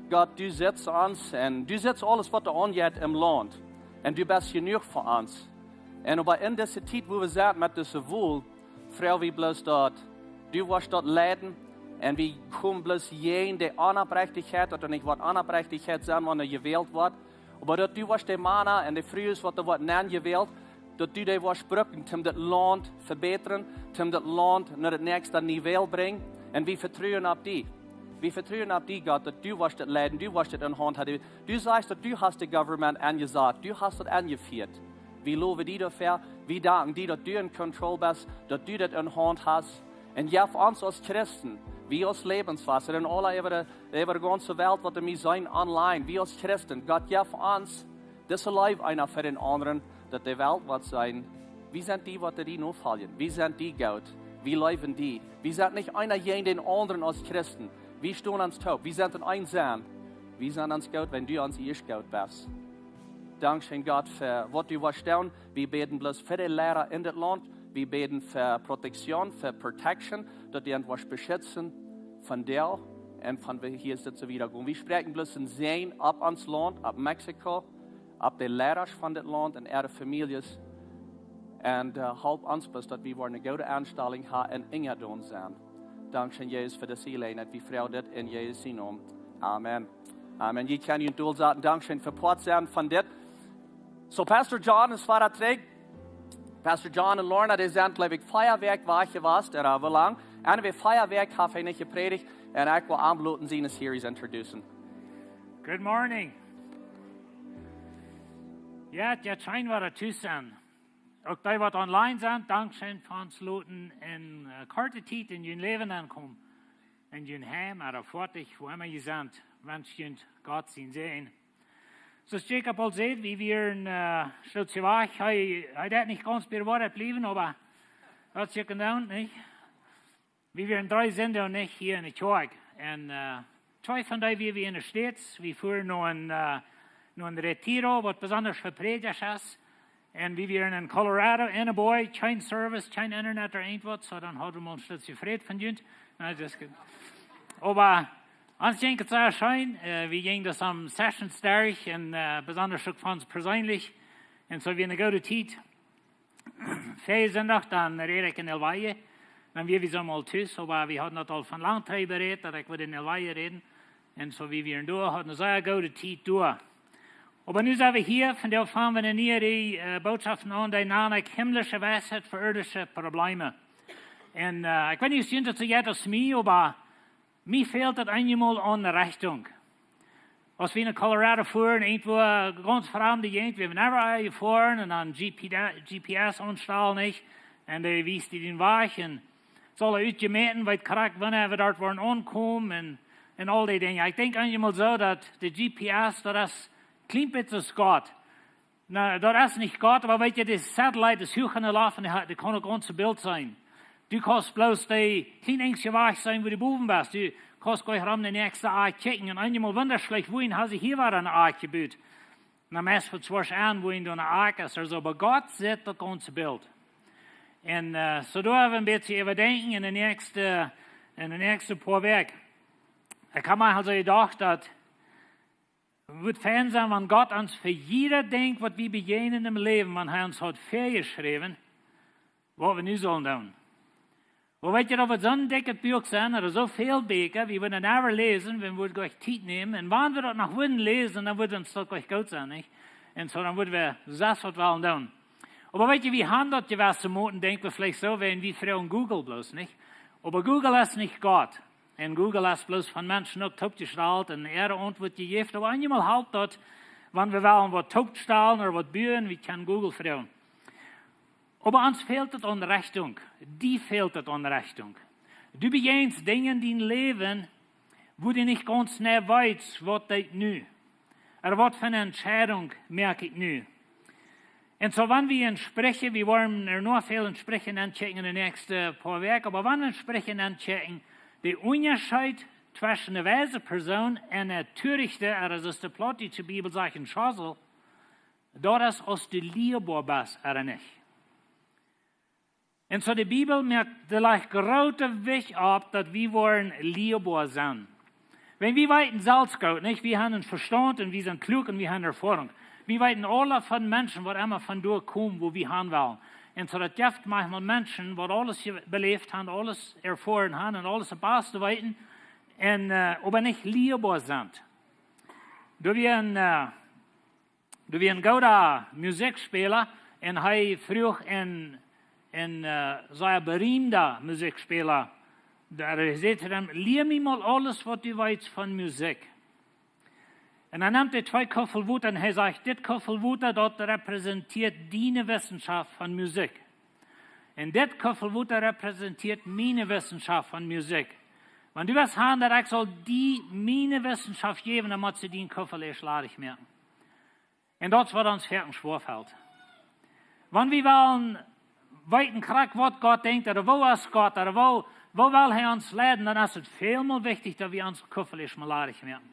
Gott, du sitst ons, un du sitst aules, waut doa aunjeit em Launt. Un du best jenuach fa ons. Un oba en dise Tiet, wua wie sent met dise Wol, froag wie bloos, daut du woascht daut leiden, un wie komen bloos jäajen de Onoprechtichkjeit, daut doa nich woat Onoprechtichkjeit sennen, wan jewält woat, oba daut du woascht de Mana un de Frues, waut doa woaren nenjewält, daut du dee woascht brucken, om dit Launt to vebätren, om dit Launt no daut näakjste Niveau brinjen. Un wie vetruen opp die. Wie vetruen opp die, Gott, daut du woascht dit leiden, du woascht dit en Haunt haben. Du sajchst, daut du hast de Government aunjesat, du hast daut aunjefieet. Wie lowen die doafäa, wie danken die, daut du en Control best, daut du dit en Haunt hast. Un jo, fa ons aus Christen, wie aus Lebenswasser, un aule äwa de, äwa de gaunze Welt, waut wie seenen online, wie aus Christen, Gott, jo, fa ons, dise Leew eena fa dän aundren, daut de Welt woat seenen, wie sent dee, waut die nofoljen, wie sent die goot, wie leewen die, wie sent nich eena jäajen dän aundren aus Christen, wie stonen ons toop, wie sent en een Senn, wie sent ons goot, wan du ons ieescht goot best. Dankscheen, Gott, fa waut du woascht doonen. Wie bäden bloos fa de Liera en dit Launt. Wie bäden fa Protektion, fa Protection, daut du ons woascht beschitzen von doa un von wua hia es dit soo wieda gonen. Wie spräakjen bloos een Säajen opp ons Launt, opp Mexiko, opp de Liera von dit Launt un äare Famieljes. Un, äh, help ons bloos, daut wie woaren eene goode Enstalunk haben un Enja doonen sennen. Dankscheen, Jesus, fa dise Jeläajenheit. Wie froagen dit en Jesus sienen Nomen. Amen. Amen. Jie kjennen junt dolsaten. Dankscheen fa Poat sennen von dit. So, Pastor John es wada trigj. Pastor John un Lorna, dee sent, jleew ekj, vea Wäakj wajch jewast, ooda woo lang? Anyway, vea Wäakj haft hee nich jeprädicht. Un ekj well am loten siene Series introducen. Good morning. Jo, jo, scheen wada to sennen. Uk dee waut online sent, dankscheen fa ons loten en, äh, korte Tiet en jun Läwen aunkomen. En jun Heim, ooda foatich, wua emma jie sent, wensch junt Gott sien Säajen. Soo aus Jacob aul säd, wie wieren, äh, Stootje wajch. Hee, hee deed nich gaunz bie de Woarheit bliewen, oba waut sie kunnen doonen, nich? Wie wieren dree Sindach nich hia enne Kjoakj. Un, äh, twee von dee wieren wie enne States. Wie fuaren no een, äh, no een Retiro, waut besonda fa Prädjasch es. Un wie wieren en Colorado, en a boy, kjeen Service, kjeen Internet ooda irjentwaut, soo dan hauden wie mol een Stootje Fräd von junt. No, just kidding. Oba ons jinkj et sea scheen, äh, wie jinjen daut aum Sessions derch un, äh, besonda uk fa ons perseenlich. Un soo wia eene goode Tiet. Väajen Sindach, dan räd ekj en El Valle. Dan wieren wie soo mol tus, oba wie hauden daut aul von lang trigj berät, daut ekj wudd en El Valle räden. Un soo wie wieren doa, hauden eene sea goode Tiet doa. Oba nu sent wie hia, vondoag fangen wie eene niee Reaj, äh, Bootschoften aun, dee nanen ekj himmlische Weisheit fa irdische Probleme. Un, äh, ekj weet nich aus junt daut soo jeit aus mie, oba mie fält daut eenjemol aun Rechtunk. Aus wie no Colorado fuaren, irjentwua, äh, gaunz framde Jäajent, wie haben never jefoaren, un dan G P, G P S aunstalen, nich? Un dee wiest die dän Wajch, un saul utjemoakt, weet krakjt wanea wie doa woaren aunkomen, un, un aul dee Dinja. Ekj denkj eenjemol soo, daut de G P S, daut es kjlien bät soo aus Gott. Na, daut es nich Gott, oba weet jie, de Satellite es huach enne Loft un dee, dee kaun uk ons Bilt seenen. Du kaust bloos dee kjlien Enjstje wajch seenen, wua du bowen best. Du kaust jlikj rom de näakjste Akj kjikjen. Un eenjemol wundasch jlikj, wuarom haben see hia wada eene Akj jebut? Na, meist waut schwoa aun, wua doa eene Akj es, ooda soo. Oba Gott sitt daut gaunze Bilt. Un, äh, soo doa haben wie een bät äwadenkjen en de näakjste, en de näakjste poa Wäakj. Ekj hab mie aulsoo jedocht, daut wudd fein sennen, wan Gott ons fa jieda Dinkj, waut wie bejäajnen em Läwen, wan hee ons haud väajeschräwen, waut wie nu sullen doonen. Oba weet jie, daut wudd soon dikjet Buak sennen, ooda soo väl Bieekja, wie wudden never läsen, wie wudden jlikj Tiet nämen, un wan wie daut noch wudden läsen, dan wudd ons daut jlikj goot sennen, nich? Un soo, dan wudden wie sest waut wellen doonen. Oba weet jie, wie haben daut jewesse Moten, denkj wie veleicht soo, wäajen wie froagen Google bloos, nich? Oba Google es nich Gott. Un Google es bloos von Menschen uk toopjestalt un äare Auntwuat jejäft. Oba eenjemol halpt daut, wan wie wellen waut toopstalen ooda waut buen, wie kjennen Google froagen. Oba ons fält et aun Rechtunk. Die fält et aun Rechtunk. Du bejäajenst Dinja en dien Läwen, wua du nich gaunz jeneiw weetst, waut deit nu. Ooda waut fa eene Entscheidunk moak ekj nu? Un soo, wan wie en Spricha, wie woaren ea noch väl en Spricha aunchecken en de näakjste poa Wäakj, oba wan wie en Spricha aunchecken, de Unjascheet tweschen eene weise Persoon un eene Törichte, ooda aus de plautdietsche Bibel sajcht, een Schosel, daut es, aus du lieeboa best ooda nich. Un soo de Bibel moakt, dee lajcht groote Wicht opp, daut wie woaren lieeboa sennen. Wan wie weeten selfst goot, nich? Wie haben een Vestaunt un wie sent kluak un wie haben Erfoarunk. Wie weeten aule von Menschen, waut emma von doa komen, wua wie han wellen. Un soo daut jeft maunchmol Menschen, waut aules je-, beläft haben, aules erfoaren haben un aules daut baste weeten, un, äh, oba nich lieeboa sent. Doa wia een, äh, doa wia een gooda Musikjspäla un hee fruach een, een, äh, sea beriemda Musikjspäla. Doa säd hee to am: "Lia mie mol aules, waut du weetst von Musikj." Un hee nemt dee twee Kuffel Wota un hee sajcht: "Dit Kuffel Wota, daut repräsentieet diene Wissenschaft von Musikj. Un dit Kuffel Wota repräsentieet miene Wissenschaft von Musikj. Wan du west haben, daut ekj saul die miene Wissenschaft jäwen, dan motst du dien Kuffel ieescht ladich moaken." Un daut es, waut ons foaken schwoa fält. Wan wie wellen weeten krakjt, waut Gott denkjt, ooda woo es Gott, ooda woo, woo well hee ons leiden, dan es et väl mea wichtich, daut wie ons Kuffel ieescht mol ladich moaken.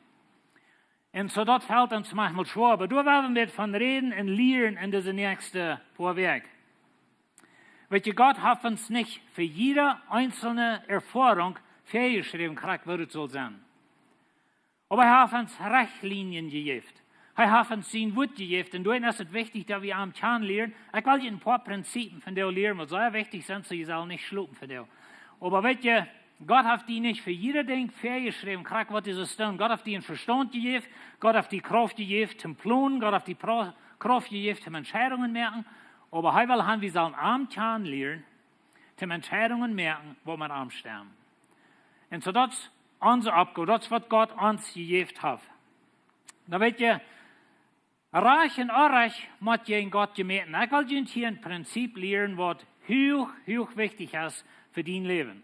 Un soo, daut fält ons maunchmol schwoa, oba doa woa wie met von räden un lieren en dise näakjste poa Wäakj. Weet jie, Gott haft ons nich fa jiede eenzelne Erfoarunk väajeschräwen, krakjt woo et saul sennen. Oba hee haft ons Rechtlinien jejäft. Hee haft ons sien Wuat jejäft. Un doaromm es et wichtich, daut wie am kjanen lieren. Ekj well junt een poa Prinzipien von dee lieren, waut sea wichtich sent, soo jie sellen nich schlopen von dee. Oba weet jie, Gott haft die nich fa jiede Dinkj väajeschräwen, krakjt waut du saust doonen. Gott haft die een Vestaunt jejäft, Gott haft die Krauft jejäft toom plonen, Gott haft die Pro-, Krauft jejäft toom Entscheidungen moaken, oba hee well han, wie sellen am kjanen lieren, toom Entscheidungen moaken, waut met am stemmen. Un soo daut es onse Oppgow, daut es waut Gott ons jejäft haft. Dan weet jie, rajcht un orrajcht mott jäajen Gott jemäten. Ekj well junt hia een Prinzip lieren, waut huach, huach wichtich es fa dien Läwen.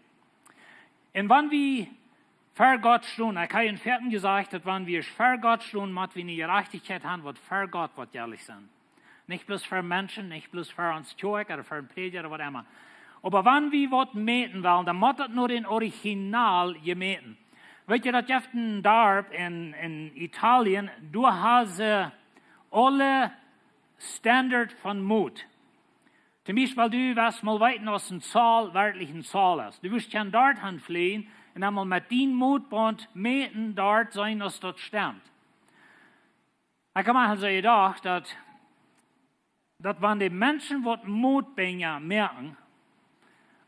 Un wan wie ver Gott stonen, ekj hab en Varsch jesajcht, daut wan wie ver Gott stonen, mott wie eene Jerajchtichkjeit han, waut ver Gott woat jelich sennen. Nich bloos ver Menschen, nich bloos ver ons Kjoakj ooda ver een Prädja ooda waut emma. Oba wan wie waut mäten wellen, dan mott daut no dän Original jemäten. Weet jie, daut jeft een Darp en, en Italien, doa haben see aule Standard von Mot. Toom Biespel, du woascht mol weeten, aus een Zoll werkjlich een Zoll es. Du woascht kjennen doat han fläajen un dan mol met dien Motbaunt mäten, doat seenen, aus daut stemmt. Ekj hab mie soo jedocht, daut, daut wan de Menschen waut Motbinja moaken,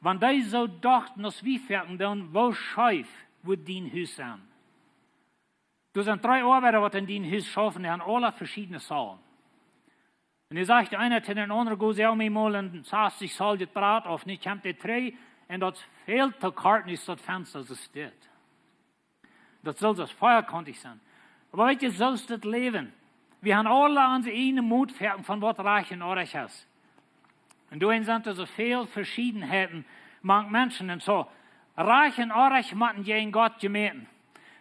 wan dee soo dochten, aus wie foaken doonen, woo scheef wudd dien Hus sennen. Doa sent dree Oabeida, waut en dien Hus schaufen, dee haben aule veschiedne Zollen. Un dan sajcht de eena to dän aundren: "Go, sell mie mol een sastich Zoll Brat auf, nu kjemt dee trigj, un daut es väl too kort, nu es daut Fensta soo steit." Daut saul soo vieekauntich sennen. Oba weet jie, soo es daut Läwen. Wie haben aule onse ieejne Motbinja von waut rajcht un orrajcht es. Un doaromm sent doa soo väl Veschiedenheiten mank Menschen un soo. Rajcht un orrajcht motten jäajen Gott jemäten.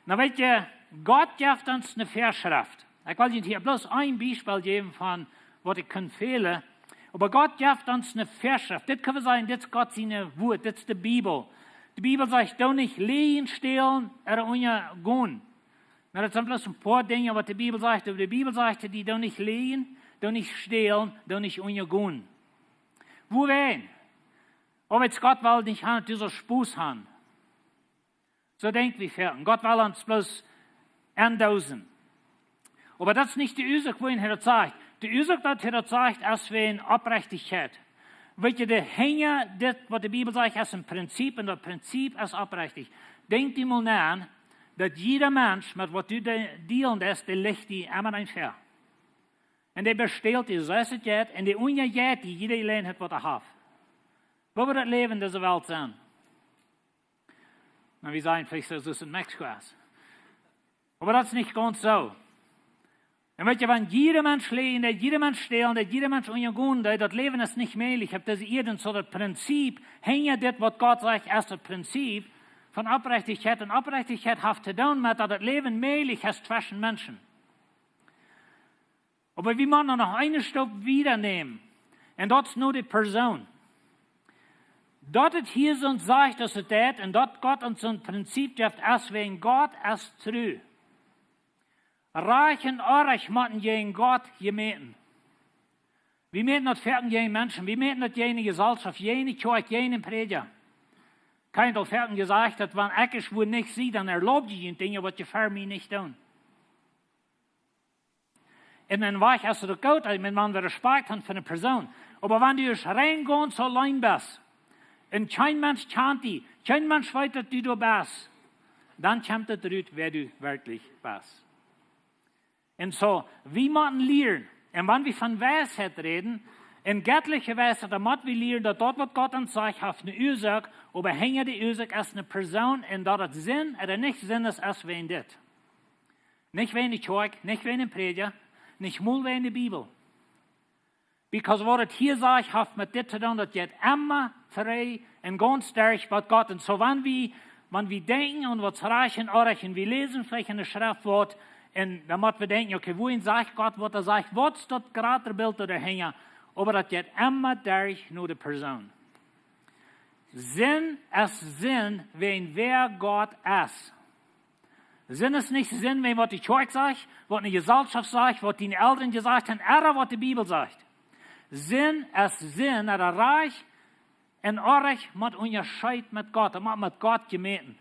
Nu weet jie, Gott jeft ons eene Väaschreft. Ekj well junt hia bloos een Biespel jäwen von waut ekj kunn fälen. Oba Gott jeft ons eene Väaschreft. Dit kjenn wie sajen, dit es Gott sien Wuat, dit es de Bibel. De Bibel sajcht: "Doo nich läajen, stälen ooda unjagonen." Nu, daut sent bloos een poa Dinja, waut de Bibel sajcht. Oba de Bibel sajcht: "Doo nich läajen, doo nich stälen, doo nich unjagonen." Wuarom? Oba Gott well nich han, daut du saust Spos han. Soo denkj wie foaken. Gott well ons bloos endosen. Oba daut es nich de Uasoak, wuarom hee daut sajcht. De Uasoak, daut hee daut sajcht, es wäajen Oprechtichkjeit. Weet jie, de hinja dit, waut de Bibel sajcht, es een Prinzip, un daut Prinzip es oprechtich. Denkj die mol no, daut jieda Mensch, met waut du de-, dealen deist, dee licht die emma een Väa. Un dee bestält die, soo aus et jeit, un dee unjajeit die jiede Jeläajenheit, waut hee haft. Woo woat daut Läwen en dise Welt sennen? Nu, wie sajen veleicht soo, soo aus en Mexiko es. Oba daut es nich gaunz soo. Un weet jie, wan jieda Mensch läajen deed, jieda Mensch stälen deed, jieda Mensch unjagonen deed, daut Läwen es nich mäajlich opp dise Ieed. Un soo daut Prinzip, hinja dit, waut Gott sajcht, es daut Prinzip von Oprechtichkjeit. Un Oprechtichkjeit haft to doonen met daut daut Läwen mäajlich es tweschen Menschen. Oba wie motten noch eene Stoop wieda nämen. Un daut es no de Persoon. Daut et hia soo sajcht, aus et deit, un daut Gott ons soon Prinzip jeft, es wäajen Gott es tru. Rajcht un orrajcht motten jäajen Gott jemäten. Wie mäten daut foaken jäajen Menschen, wie mäten daut jäajen de Jesalschoft, jäajen de Kjoakj, jäajen dän Prädja. Ekj hab aul foaken jesajcht, daut wan ekj es wua nich sie, dan erlaub jie junt Dinja, waut jie ver mie nich doonen. Un dan wajch es et uk goot, ekj meen, wan wie Respakjt han fa eene Persoon. Oba wan du es rein gaunz auleen best, un kjeen Mensch kjant die, kjeen Mensch weet, daut du doa best, dan kjemt et rut, wäa du werkjlich best. Un soo, wie motten lieren, un wan wie von Weisheit räden, en gettliche Weisheit, dan mott wie lieren, daut daut, waut Gott ons sajcht, haft eene Uasoak, oba hinja de Uasoak es eene Persoon, un daut et Sind ooda nich Sind es, es wäajen dit. Nich wäajen de Kjoakj, nich wäajen dän Prädja, nich mol wäajen de Bibel. Because waut et hia sajcht, haft met dit to doonen, daut jeit emma trigj un gaunz derch waut Gott. Un soo, wan wie, wan wie denkjen aun waut rajcht un orrajcht, un wie läsen veleicht en de Schreft waut, un dan mott wie denkjen, okay, wuarom sajcht Gott, waut hee sajcht, waut es daut jratre Bilt doa hinja? Oba daut jeit emma derch no de Persoon. Sind es Sind, wäajen wäa Gott es. Sind es nich Sind, wäajen waut de Kjoakj sajcht, waut de Jesalschoft sajcht, waut diene Elren jesajcht han, ooda waut de Bibel sajcht. Sind es Sind, ooda rajcht un orrajcht mott unjascheet met Gott, daut mott met Gott jemäten.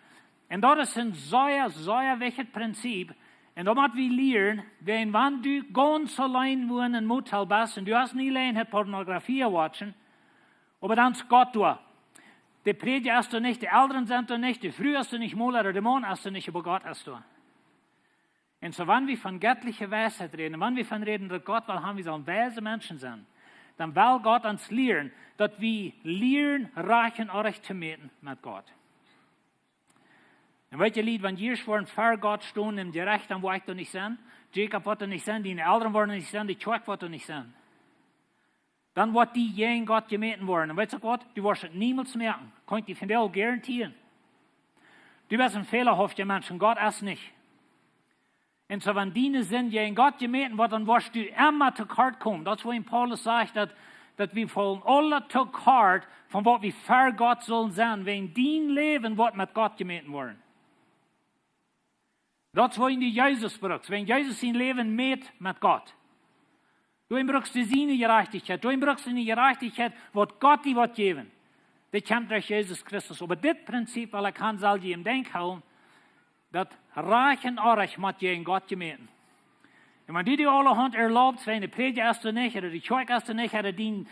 Un daut es een sea, sea wichtjet Prinzip. Un daut mott wie lieren, wäajen wan du gaunz auleen wua en een Motel best, un du hast nich auleen Pornografie watchen, oba dan es Gott doa. De Prädja es doa nich, de Elren sent doa nich, de Fru es doa nich mol, ooda de Maun es doa nich, oba Gott es doa. Un soo, wan wie von göttliche Weisheit räden, wan wie von räden, daut Gott well haben, wie sellen weise Menschen sennen, dan well Gott ons lieren, daut wie lieren, rajcht un orrajcht to mäten met Gott. Un weet jie, Lied, wan jie woaren ver Gott stonen em Jerecht, dan woa ekj doa nich sennen, Jakob woat doa nich sennen, diene Elren woaren doa nich sennen, de Kjoakj woat doa nich sennen. Dan woat dee jäajen Gott jemäten woaren. Un weetst du waut? Du woascht et niemols moakjen. Kaun ekj die vondoag garantieren. Du best een fälahafta Mensch un Gott es nich. Un soo, wan diene Sind jäajen Gott jemäten woat, dan woascht du emma to kort komen. Daut es wuarom Paulus sajcht, daut, daut wie faulen aule to kort von waut wie ver Gott sellen sennen, wan dien Läwen woat met Gott jemäten woaren. Daut es wuarom du Jesus brukst, wan Jesus sien Läwen mät met Gott. Du brukst siene Jerajchtichkjeit, du brukst de Jerajchtichkjeit, waut Gott die woat jäwen. Daut kjemt derch Jesus Christus. Oba dit Prinzip, well ekj han, sell jie em Denkj hoolen, daut rajcht un orrajcht mott jäajen Gott jemäten. Un wan du die aulahaunt erlaubst, wan de Prädja es doa nich, ooda de Kjoakj es doa nich, ooda dien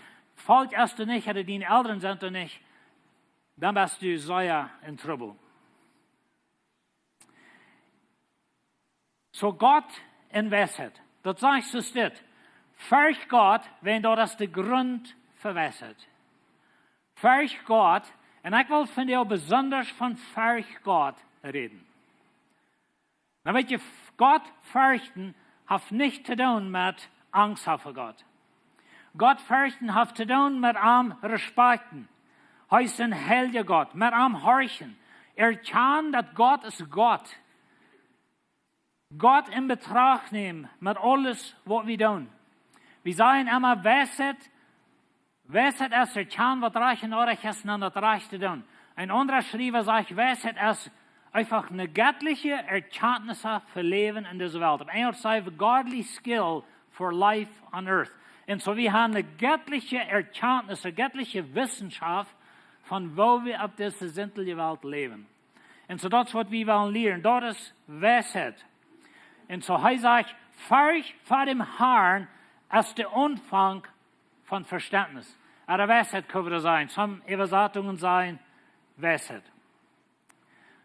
Volkj es doa nich, ooda diene Elren sent doa nich, dan best du sea en Trubbel. Soo Gott un Weisheit. Daut sajcht soo dit. Fercht Gott, wan daut es de Grunt fa Weisheit. Fercht Gott, un ekj well vondoag besonda von Fercht Gott räden. Nu weet jie, Gott ferchten haft nich to doonen met Angst haben fa Gott. Gott ferchten haft to doonen met am respakjten. Hee es een heilja Gott, met am horchen. Erkjanen, daut Gott es Gott. Gott en Betracht nämen met aules, waut wie doonen. Wie sajen emma, Weisheit, Weisheit es erkjanen, waut rajcht un orrajcht es, un dan daut Rajchte doonen. Een aundra Schriewa sajcht, Weisheit es eefach eene göttliche Erkenntnis fa Läwen en dise Welt. Opp Enjlisch sajcht eena godly skill for life on earth. Un soo, wie haben eene göttliche Erkenntnis, eene göttliche Wissenschaft von woo wie opp dise sintelje Welt läwen. Un soo, daut es waut wie wellen lieren. Daut es Weisheit. Un soo, hee sajcht, Fercht ver däm Harn es de Aunfank von Vestentnis. Ooda Weisheit, kjenn wie sajen. Some Äwasatungen sajen Weisheit.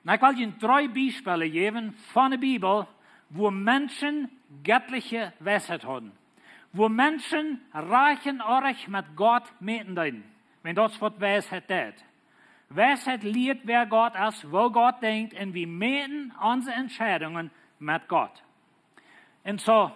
Nu, ekj well junt dree Biespels jäwen von de Bibel, wua Menschen göttliche Weisheit hauden. Wua Menschen rajcht un orrajcht met Gott mäten deeden. Wan daut es waut Weisheit deit. Weisheit lieet, wäa Gott es, woo Gott denkjt, un wie mäten onse Entscheidungen met Gott. Un soo,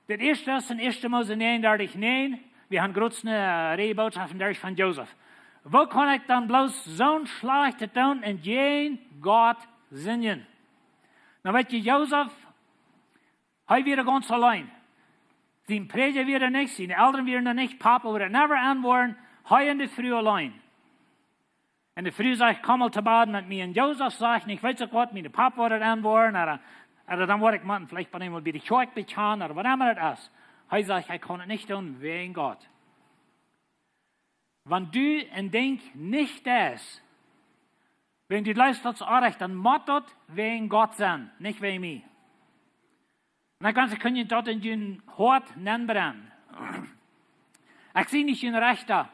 dit ieeschte es en ieeschte Mose näajenundartich näajen. Wie haben groots eene, äh, Reaj Bootschoften derch von Josef. Woo kaun ekj dan bloos soon Schlajchtet doonen un jäajen Gott sindjen? Nu weet jie, Josef, hee wia gaunz auleen. Sien Prädja wia doa nich, siene Elren wieren doa nich, Papa woat et never enwoaren, hee un de Fru auleen. Un de Fru sajcht, komm mol to Bad met mie. Un Josef sajcht nich, weetst du waut, mien Papa woat et enwoaren, ooda, ooda dan woa ekj mol veleicht bie eemol bie de Kjoakj bekjanen, ooda waut emma et es. Hee sajcht, ekj kaun et nich doonen wäajen Gott. Wan du een Dinkj nich deist, wan du jleefst daut es orrajcht, dan mott daut wäajen Gott sennen, nich wäajen mie. Un dan kaust du, kaust du daut en dien Hoat nenbrennen. Ekj sie nich een Rechta.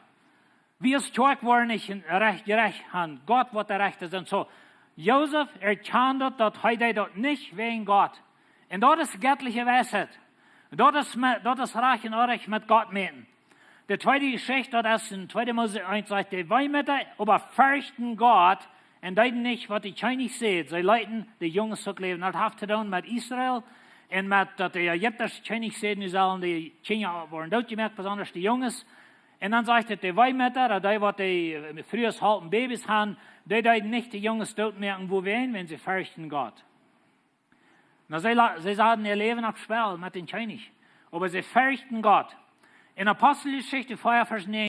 Wie aus Kjoakj woaren nich een Rech-, Jerecht haben. Gott woat de Rechta sennen. Soo, Josef erkjand daut, daut hee deed daut nich wäajen Gott. Un daut es göttliche Weisheit. Daut es me-, daut es rajcht un orrajcht met Gott mäten. De tweede Jeschicht, daut es en tweede Mose eent, sajcht, de Wehmütter oba ferchten Gott un deeden nich waut de Kjennich säd. See leeten de Junges uk läwen. Daut haft to doonen met Israel un met daut de ägiptische Kjennich säd, nu sellen de Kjinja woaren dootjemoakt, besonda de Junges. Un dan sajcht et, de Wehmütter, daut dee waut de, äh, Frues halpen Babys haben, dee deeden nich de Junges dootmoaken, wuarom? Wan see ferchten Gott. Nu, see la-, see saten äa Läwen opp Spell met dän Kjennich. Oba see ferchten Gott. En Aposteljeschicht vea, Varsch näajen,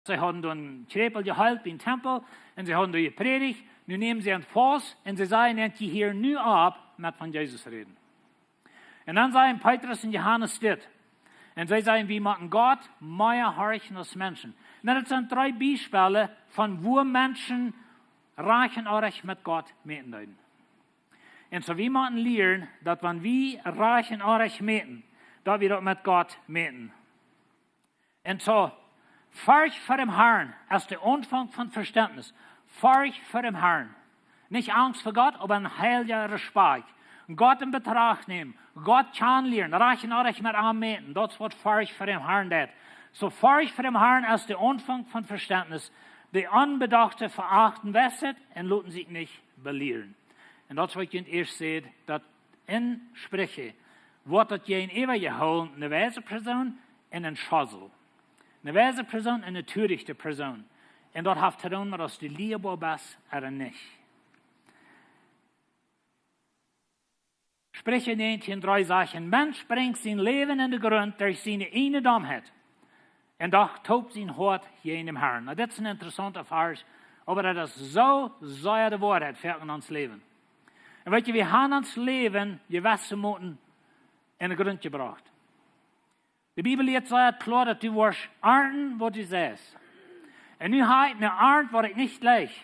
see hauden doa een Kjräpel jeheelt biem Tempel un see hauden doa jeprädicht. Nu neemen see an faust un see sajen, jie hieren nu opp met von Jesus räden. Un dan sajen Petrus un Johanes dit. Un see sajen, wie motten Gott mea horchen aus Menschen. Nu, daut sent dree Biespels von woo Menschen rajcht un orrajcht met Gott mäten deeden. Un soo, wie motten lieren, daut wan wie rajcht un orrajcht mäten, daut wie daut met Gott mäten. Un soo, Forcht ver däm Harn es de Aunfank von Vestentnis. Forcht ver däm Harn. Nich Angst ver Gott, oba een heilja Respakjt. Gott en Betracht nämen, Gott kjanen lieren, rajcht un onrajcht met am mäten, daut es waut Forcht fa dän Harn deit. Soo Forcht fa dän Harn es de Aunfank von Vestentnis. De Onbedochte veachten Weisheit un loten sikj nich belieren. Un daut es waut ekj ieescht säd, daut en Spricha woat daut jäajenäwa jehoolen, ne weise Persoon un en Schosel. Ne weise Persoon un ne törichte Persoon. Un daut haft to doonen met aus du lieeboa best ooda nich. Spricha näajentieen dree sajcht: Een Mensch brinjt sien Läwen en de Grunt derch siene ieejne Domheit un doch toopt sien Hoat jäajen dän Harn. Nu, dit es een interessaunta Varsch, oba daut es soo sea de Woarheit fa ons Läwen. Un weet jie, wie haben ons Läwen jewesse Moten en de Grunt jebrocht. De Bibel lieet sea kloa, daut du woascht arnten waut du seist. Un nu hab ekj eene Arnt waut ekj nich jleich.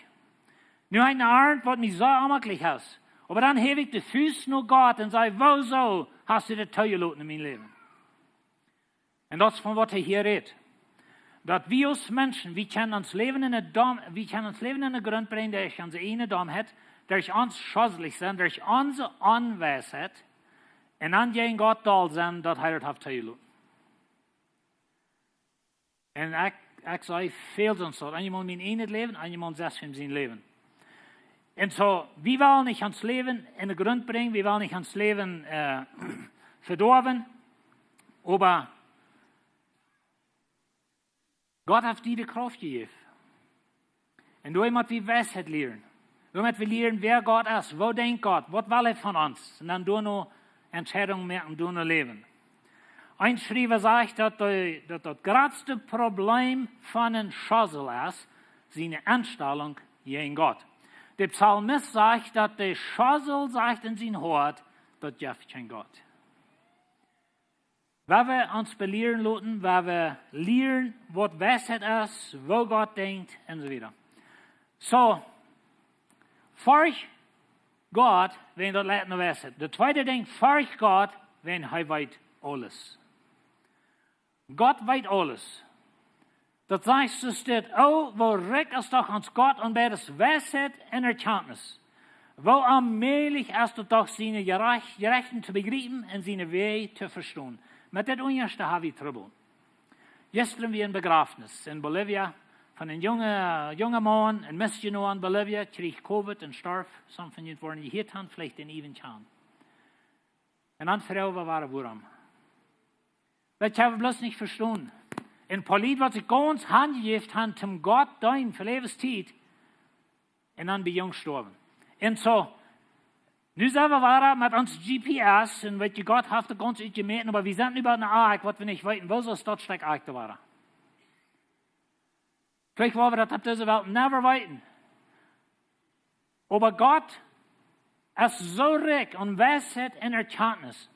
Nu hab ekj eene Arnt waut mie sea onjemaklich es. Oba dan häw ekj de Fust no Gott un saj: Wuarom hast du dit toojeloten en mien Läwen? Un daut es von waut hee hia rät. Daut wie aus Menschen, wie kjennen ons Läwen en de Dom-, wie kjennen ons Läwen en de Grunt brinjen derch onse ieejne Domheit, derch ons schoslich sennen, derch onse Onweisheit, un dan jäajen Gott doll sennen, daut hee daut haft toojeloten. Un ekj, ekj saj väl soo waut. Eenjemol mien ieejnet Läwen, eenjemol sest wäm sien Läwen. Un soo, wie wellen nich ons Läwen en de Grunt brinjen, wie wellen nich ons Läwen, äh, vedoawen, oba Gott haft die de Krauft jejäft. Un doamet wie Weisheit lieren. Doamet wie lieren, wäa Gott es, waut denkjt Gott, waut well hee von ons. Un dan doano Entscheidungen moaken, doano läwen. Een Schriewa sajcht, daut de, daut daut jratste Problem von een Schosel es siene Enstalunk jäajen Gott. De Psalmist sajcht, daut de Schosel sajcht en sien Hoat, daut jeft kjeen Gott. Wua wie ons belieren loten, wua wie lieren waut Weisheit es, woo Gott denkjt un soo wieda. Soo, forcht Gott, wiels daut leit no Weisheit. De tweede Dinkj, forcht Gott, wiels hee weet aules. Gott weet aules. Daut sajcht soo dit: O, woo rikj es doch ons Gott aun beides Weisheit un Erkjantnis. Woo onmäajlich es daut doch, siene Jerech-, Jerechten to bejriepen un siene Wäaj to vestonen. Met dit ieeschte hab ekj Trubbel. Jistren wia een Bejrafnis en Bolivia von een junge, junge Maun, een Missionoa en Bolivia, kjrieech Covid un storf. Somje von junt woaren jehieet haben, veleicht dän Ewan kjanen. Un dan froag wie: Wuarom? Daut hab ekj bloos nich vestonen. Een poa Lied waut sikj gaunz hanjejäft haben, om Gott to deenen fa Läwenstiet. Un dan bie jung stoawen. Un soo, nu sent wie wada met ons G P S, un weet jie, Gott haft daut gaunz utjemäten, oba wie sent nu bie een Akj, waut wie nich weeten, woo es daut Stekj Akj doa wada. Veleicht woa wie daut opp dise Welt never weeten. Oba Gott es soo rikj aun Weisheit un Erkjantnis.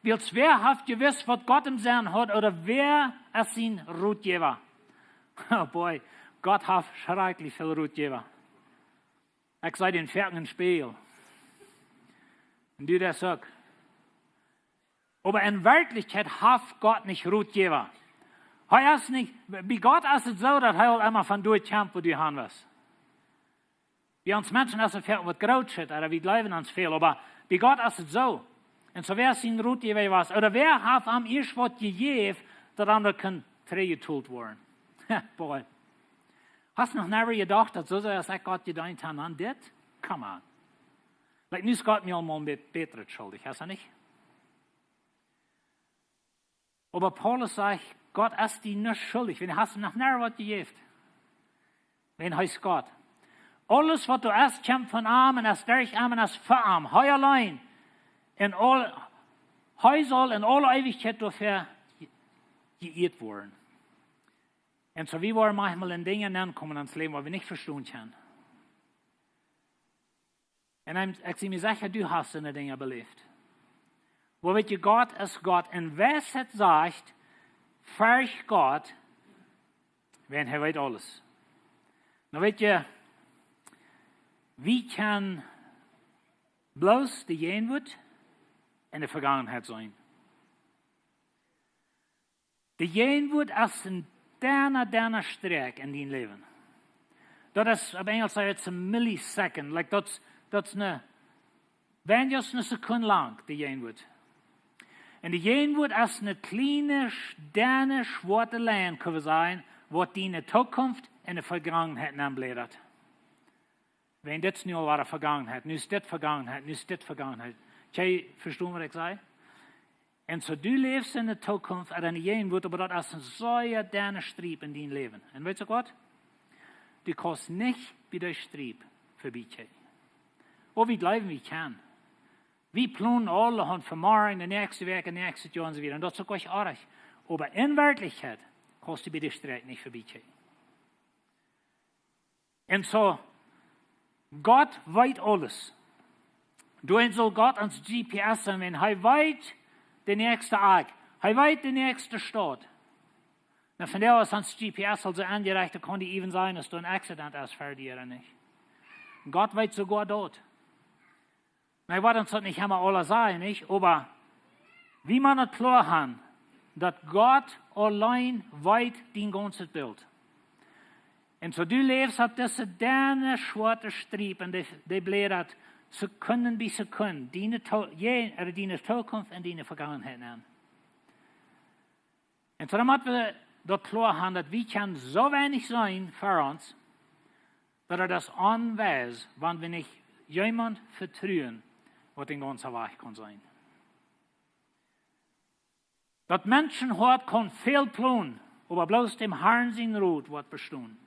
Wiels wäa haft jewist, waut Gott em Senn haud, ooda wäa es sien Rotjäwa? Oh boy, Gott haft schrakjlich väl Rotjäwa. Ekj see dän foaken em Spieejel. Un du daut uk. Oba en Werkjlichkjeit haft Gott nich Rotjäwa. Hee es nich, bie Gott es et soo, daut hee aul emma von doa kjemt, wua du han west. Bie ons Menschen es et väl waut groot schitt, ooda wie jleewen ons väl, oba bie Gott es et soo. Un soo, wäa es sien Rotjäwa jewast? Ooda wäa haft am ieescht waut jejäft, daut am daut kunn trigjjetolt woaren? Boy. Hast noch never jedocht, daut soo, soo aus ekj Gott jedeent hab, dan dit? Come on. Like, nu es Gott mie aul mol een bät bätret schuldich, es hee nich? Oba Paulus sajcht, Gott es die nuscht schuldich, wiels du hast am noch never waut jejäft. Wiels hee es Gott. Aules waut doa es, kjemt von am un es derch am un es fa am. Hee auleen. Un aul, hee saul en aule Eewichkjeit doafäa je-, jeieet woaren. Un soo, wie woaren maunchmol en Dinja nenkomen en ons Läwen, waut wie nich vestonen kjennen. Un dan, ekj sie mie secha, du hast soone Dinja beläft. Oba weet jie, Gott es Gott. Un Weisheit sajcht, forcht Gott, wiels hee weet aules. Nu weet jie, wie kjennen bloos de Jäajenwoat un de Vegangenheit seenen. De Jäajenwoat es een denna, denna Strakj en dien Läwen. Daut es, opp Enjlisch sajcht et, it's a millisecond. Like, daut es, daut es een, Wan daut ne Sekund lang de Jäajenwoat. Un de Jäajenwoat es ne kjliene, sch-, denne, schwoate Lien, kjenn wie sajen, waut diene Tookunft un de Vegangenheit nenblädat. Wan dit nu aul wada Vegangenheit, nu es dit Vegangenheit, nu es dit Vegangenheit. Kjenn jie vestonen, waut ekj saj? Un soo, du läfst en de Tookunft, ooda en de Jäajenwoat, oba daut es een sea denna Striep en dien Läwen. Un weetst du waut? Du kaust nich bie dee Striep vebie kjikjen. Oba wie jleewen, wie kjennen. Wie plonen aule Haunt fa morjen, de näakjste Wäakj, de näakjste Joa un soo wieda. Un daut es uk ech oajch. Oba en Werkjlichkjeit kaust du bie dee Striep nich vebie kjikjen. Un soo, Gott weet aules. Doa saul Gott ons G P S sennen, wan hee weet de näakjste Akj. Hee weet de näakjste Staut. Nu, vondoag es ons G P S aul soo aunjerecht, daut kaun die even sajen, aus doa een Accident es ver die ooda nich. Gott weet soogoa daut. Nu, ekj well ons daut nich emma aules sajen, nich? Oba wie motten daut kloa haben, daut Gott auleen weet dien gaunzet Bilt. Un soo, du läfst opp dise denne schwoate Striep un dee, dee blädat Sekund bie Sekund, diene To-, je, äh, diene Tookunft un diene Vegangenheit aun. Un soo, dan motten wie daut kloa haben, daut wie kjennen soo weinich seenen ver ons, daut et es onwies, wan wie nich wäm vetruen, waut dän gaunzen Wajch kaun seenen. Daut Menschenhoat kaun väl plonen, oba bloos däm Harn sien Rot woat bestonen.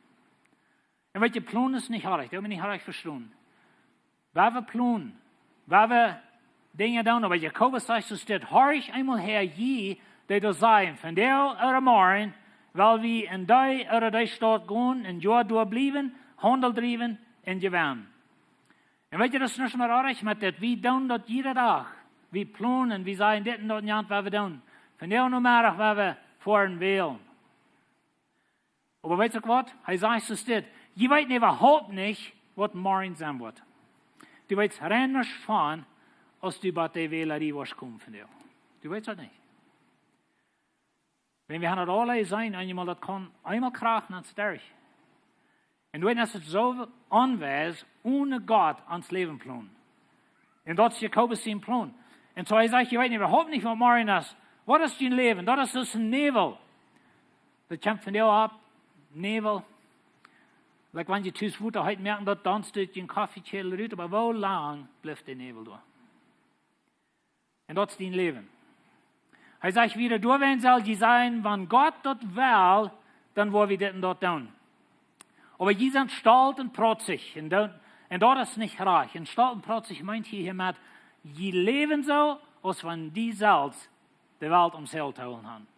Un waut jie plonen es nich oajch, daut wie nich oajch vestonen. Wan wie plonen, wan wie Dinja doonen, oba Jakobus sajcht, soo steit: Horcht eemol häa, jie, dee doa sajen, vondoag ooda morjen well wie en dee ooda dee Staut gonen, een Joa doa bliewen, Haundel driewen un jewennen. Un weetst du, daut es nuscht mea oajch met dit. Wie doonen daut jieda Dach. Wie plonen, wie sajen dit un daut un jant, waut wie doonen. Vondoag Nomeddach woa wie foaren wälen. Oba weetst du waut? Hee sajcht, soo steit: Jie weeten äwahaupt nich, waut morjen sennen woat. Du weetst rein nuscht von, aus du bie de Wälerie woascht komen vondoag. Du weetst daut nich. Wan wie haben daut aule jeseenen, eemol daut kaun eemol krakjt ons derch. Un dan es et soo onwies, one Gott ons Läwen plonen. Un daut es Jakobus sien Plon. Un soo hee sajcht, jie weeten äwahaupt nich, waut morjen es. Waut es dien Läwen? Daut es soo aus een Näwel. Daut kjemt vondoag opp, Näwel. Like wan jie tus Wota heet moaken, daut dan stunt jie een Koffiekjädel rut, oba woo lang blift de Näwel doa? Un daut es dien Läwen. Hee sajcht wieda, doawäajen sell jie sajen, wan Gott daut well, dan woa wie dit un daut doonen. Oba jie sent stolt un protzich, un daut, un daut es nich rajcht. Un stolt un protzich meent hia hiemet, jie läwen soo, aus wan jie selfst de Welt om Seil to hoolen haben.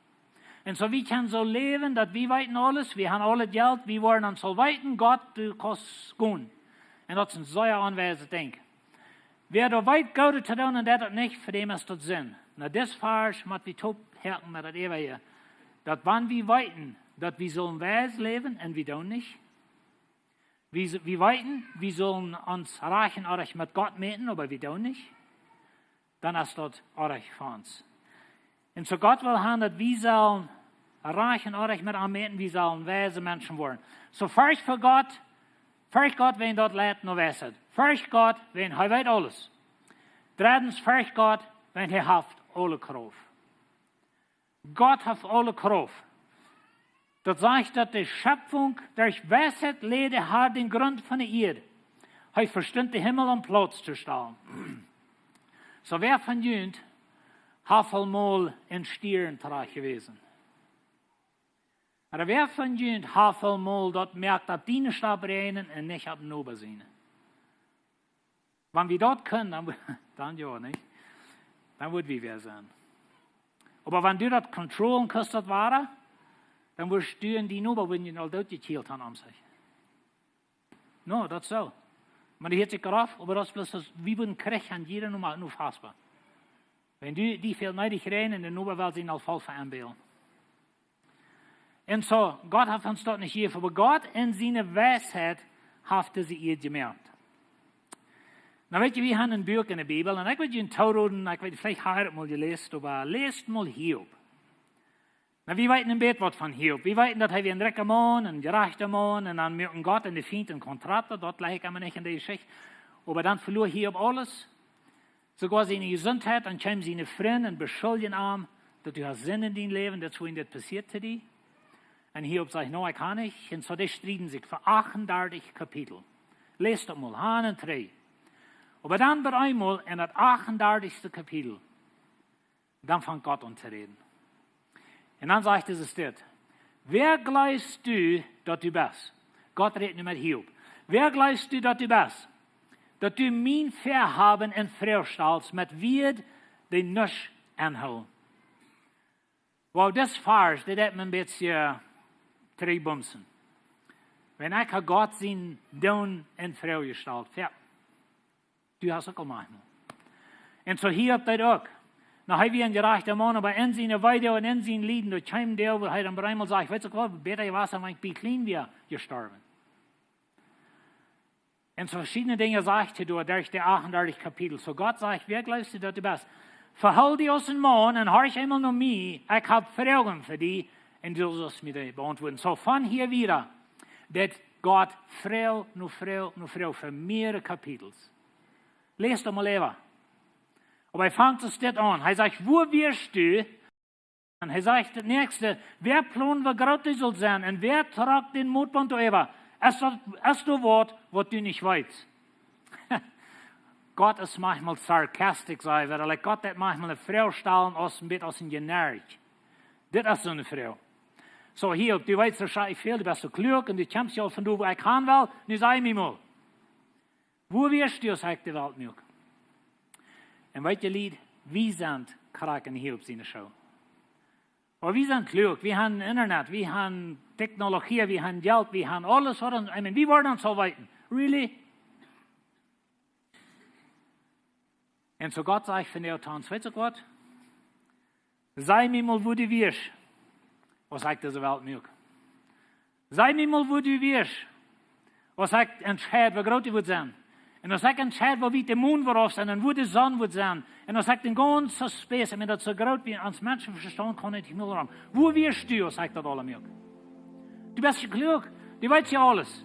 Un soo, wie kjennen soo läwen, daut wie weeten aules, wie haben aul daut Jelt, wie woaren ons aul weeten, Gott, du kaust gonen. Un daut es een sea onwiset Dinkj. Wäa doa weet, Goodet to doonen, un deit daut nich, fa däm es daut Sind. Nu, dis Varsch mott wie toophaken met daut äwaje. Daut wan wie weeten, daut wie sellen wies läwen, un wie doonen nich. Wie, wie weeten, wie sellen ons rajcht un oajch met Gott mäten, oba wie doonen nich. Dan es daut oajch fa ons. Un soo Gott well haben, daut wie sellen rajcht un oajch met am mäten, wie sellen wiese Menschen woaren. Soo Forcht fa Gott, Forcht Gott, wan daut leit no Weisheit. Forcht Gott, wan hee weet aules. Dreddens, Forcht Gott, wan hee haft aule Krauft. Gott haft aule Krauft. Daut sajcht, daut de Schöpfung derch Weisheit leid de Har dän Grunt von de Ieed. Hee vestunt de Himmel om Plauz to stalen. Soo, wäa von junt haft aul mol en Stierenträch jewast? Ooda wäa von junt haft aul mol daut jemoakt, daut diene Stopp räajnen un nich opp dän Noba siene? Wan wie daut kunnen, dan, dan jo, nich? Dan wudd wie wäa sennen. Oba wan du daut controlen kaust, daut Wada, dan wurscht du un dien Noba, wudden jie aul dootjekjielt haben om sikj. No, daut soo. Oba dee hieet sikj rauf, oba daut es bloos, aus wie wudden Kjrich haben, jieda Noba nu fastboa. Wan du, die väl needich räajnen, un de Noba well sikj aul voll veanbälen. Un soo, Gott haft ons daut nich jejäft, oba Gott en siene Weisheit haft dise Ieed jemoakt. Nu weetst du, wie haben een Buak en de Bibel, un ekj wudd junt tooroden, ekj weet, veleicht hab jie daut mol jeläst, oba läst mol Hiob. Nu, wie weeten een bät waut von Hiob. Wie weeten, daut hee wia een rikja Maun, een jerajchta Maun, un dan muak Gott un de Fient een Kontrakt, daut jlikj ekj emma nich en de Jeschicht. Oba dan veloa Hiob aules. Soogoa siene Jesuntheit, dan kjeemen siene Frind un beschuldjen am, daut du hast Sind en dien Läwen, daut es wuarom dit passieet to die. Un Hiob sajcht: "No, ekj kaun nich." Un soo, dee strieden sikj fa achtundartich Kapitel. Läs daut mol, han un trigj. Oba dan bie eemol en daut achtundartichste Kapitel, dan fangt Gott aun to räden. Un dan sajcht hee dit: "Wäa jleefst du, daut du best?" Gott rät nu met Hiob. "Wäa jleefst du, daut du best, daut du mien Väahaben en Froag stalst met Wieed, dee nuscht enhoolen?" Wow, dit Varsch, dit haft mie een bät trigjjebumst. Wan ekj ha Gott sien Doonen en Froag jestalt. Jo, du hast uk aul maunchmol. Un soo Hiob deed uk. Nu, hee wia een jerajchta Maun, oba en siene Weedoag un en sien Lieden, doa kjeem de Doag, wua hee dan bie eemol säd: "Weetst du waut, bäta wia daut, wan ekj bie kjlien wia jestorwen." Un soo veschiedne Dinja sajcht hee doa derch dee achtundartich Kapitel. Soo Gott sajcht: "Wäa jleefst du, daut du best? Vehool die aus een Maun un horch eemol no mie. Ekj hab Froagen fa die un du sust mie dee beauntwuaden." Soo von hia wieda, daut Gott Froag no Froag no Froag fa mearere Kapitels. Läs daut mol äwa. Oba hee fangt soo dit aun. Hee sajcht: "Wua wieescht du?" Un hee sajcht daut näakjste: "Wäa plond, woo groot du saust sennen? Un wäa trock dän Mootbaunt doaräwa? Es daut, es doa waut, waut du nich weetst?" Gott es maunchmol sarkastisch, saj wie, like, Gott deit maunchmol eene Froag stalen aus een bät aus een Jenerch. Dit es soone Froag. Soo, Hiob, du weetst soo schrakjlich väl, du best soo kluak un du kjemst je aul von doa, wua ekj han well, nu saj mie mol: "Wua wieescht du, aus ekj de Welt muak?" Un weet jie, Lied, wie sent krakjt en Hiob siene Schoo. Oba wie sent kluak, wie han Internet, wie han Technologie, wie han Jelt, wie han aules waut ons, I mean, wie wudden ons aul weeten. Really? Un soo Gott sajcht vondoag to ons: "Weetst du waut? Saj mie mol, wua du wieescht, aus ekj dise Welt muak. Saj mie mol, wua du wieescht, aus ekj entscheid, woo groot du wurscht sennen. Un aus ekj entscheid, woo wiet de Mon wudd rauf sennen un wua de Sonn wudd sennen. Un aus ekj dän gaunzen Space, ekj meen, daut es soo groot, wie ons Menschenvestaunt kaun nich mea raum. Wua wieescht du, aus ekj daut aules muak?" Du best je kluak, du weetst je aules.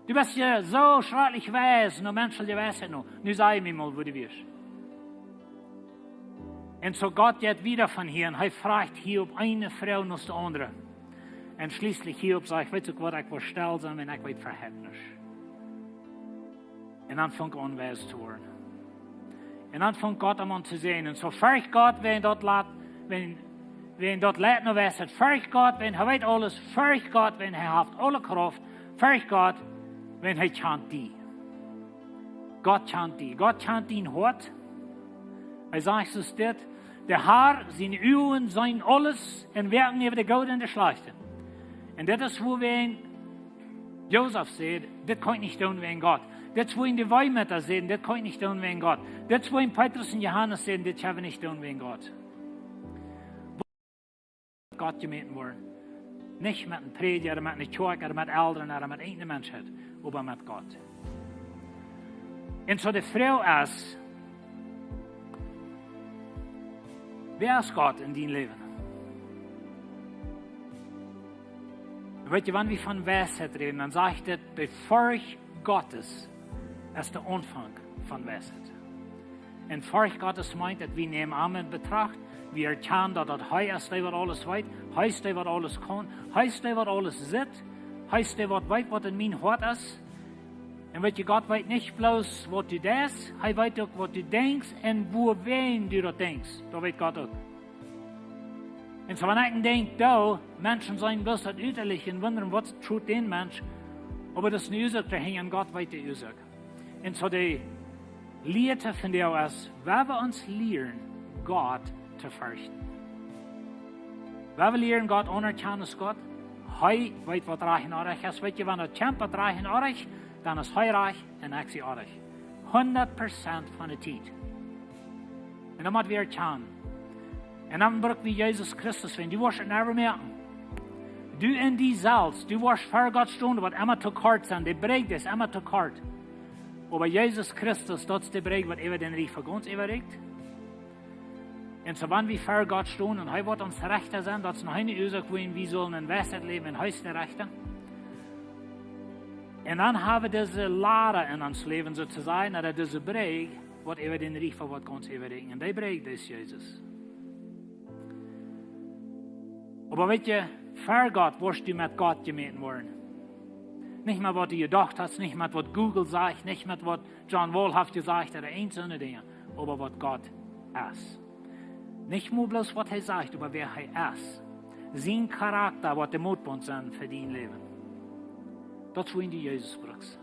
Du best je soo schrakjlich weis, no menschelje Weisheit no. Nu saj mie mol, wua du wieescht. Un soo Gott jeit wieda von hia un hee frajcht Hiob eene Froag no de aundre. Un schlieslich Hiob sajcht: "Weetst du waut, ekj woa stell sennen, wan ekj weet fa nuscht." Un dan funk hee aun weis to woaren. Un dan funk Gott am aun to sajen. Un soo fercht Gott, wan daut lat, wan, wan daut leit no Weisheit, fercht Gott, wan hee weet aules, fercht Gott, wan hee haft aule Krauft, fercht Gott, wan hee kjant die. Gott kjant die, Gott kjant dien Hoat. Hee sajcht soo dit: "De Har siene Uagen seenen aules un woaken äwa de Goode un de Schlajchte." Un dit es wuarom Josef säd: "Dit kaun ekj nich doonen wäajen Gott." Dit es wuarom de Weemeta säden: "Dit kaun ekj nich doonen wäajen Gott." Dit es wuarom Petrus un Johanes säden: "Dit kjenn wie nich doonen wäajen Gott." Gott jemeeten woaren. Nich met een Prädja, met eene Kjoakj, met Elren, met eene Menschheit, oba met Gott. Un soo de Froag es: Wäa es Gott en dien Läwen? Weetst du, wan wie von Weisheit räden, dan sajcht et, de Forcht Gottes es de Aunfank von Weisheit. Un Forcht Gottes meent, daut wie nämen am en Betracht, wie erkjanen, daut, daut hee es dee, waut aules weet, hee es dee, waut aules kaun, hee es dee, waut aules sitt, hee es dee, waut weet, waut en mien Hoat es. Un weetst du, Gott weet nich bloos, waut du deist, hee weet uk, waut du denkjst un wuarom du daut denkjst. Daut weet Gott uk. Un soo, wan ekj denkj, daut Menschen seenen bloos daut Uttaliche un wundren, waut truat dän Mensch, oba daut es eene Uasoak doahinja un Gott weet de Uasoak. Un soo de Lia von vondoag es, wie wellen ons lieren, Gott to ferchten. Wie wellen lieren, Gott aunerkjanen aus Gott. Hee weet, waut rajcht un orrajcht es. Weetst du, wan daut kjemt, waut rajcht un orrajcht, dan es hee rajcht un ekj sie orrajcht. Hundat Prozent von de Tiet. Un dan mott wie erkjanen. Un dan bruck wie Jesus Christus, wan du woascht et never moaken. Du en die selfst, du woascht ver Gott stonen, waut emma to kort sennen, de Brigj es emma to kort. Oba Jesus Christus, daut es de Brigj, waut äwa dän Riefa gaunz äwarieekjt. Un soo, wan wie ver Gott stonen un hee woat ons Rechta sennen, daut es noch eene Uasoak, wuarom wie sellen en Weisheit läwen, un hee es de Rechta. Un dan hab wie dise Lada en ons Läwen, soo to sajen, ooda dise Brigj, waut äwa dän Riefa waut gaunz äwadekjen. Un dee brinjt dis Jesus. Oba weetst, ver Gott woascht du met Gott jemäten woaren. Nich met waut du jedocht hast, nich met waut Google sajcht, nich met waut John Wall haft jesajcht, ooda eent soone Dinja, oba waut Gott es. Nich mau bloos waut hee sajcht, oba wäa hee es. Sien Charakta woat de Mootbunk sennen fa dien Läwen. Daut es wuarom du Jesus brukst.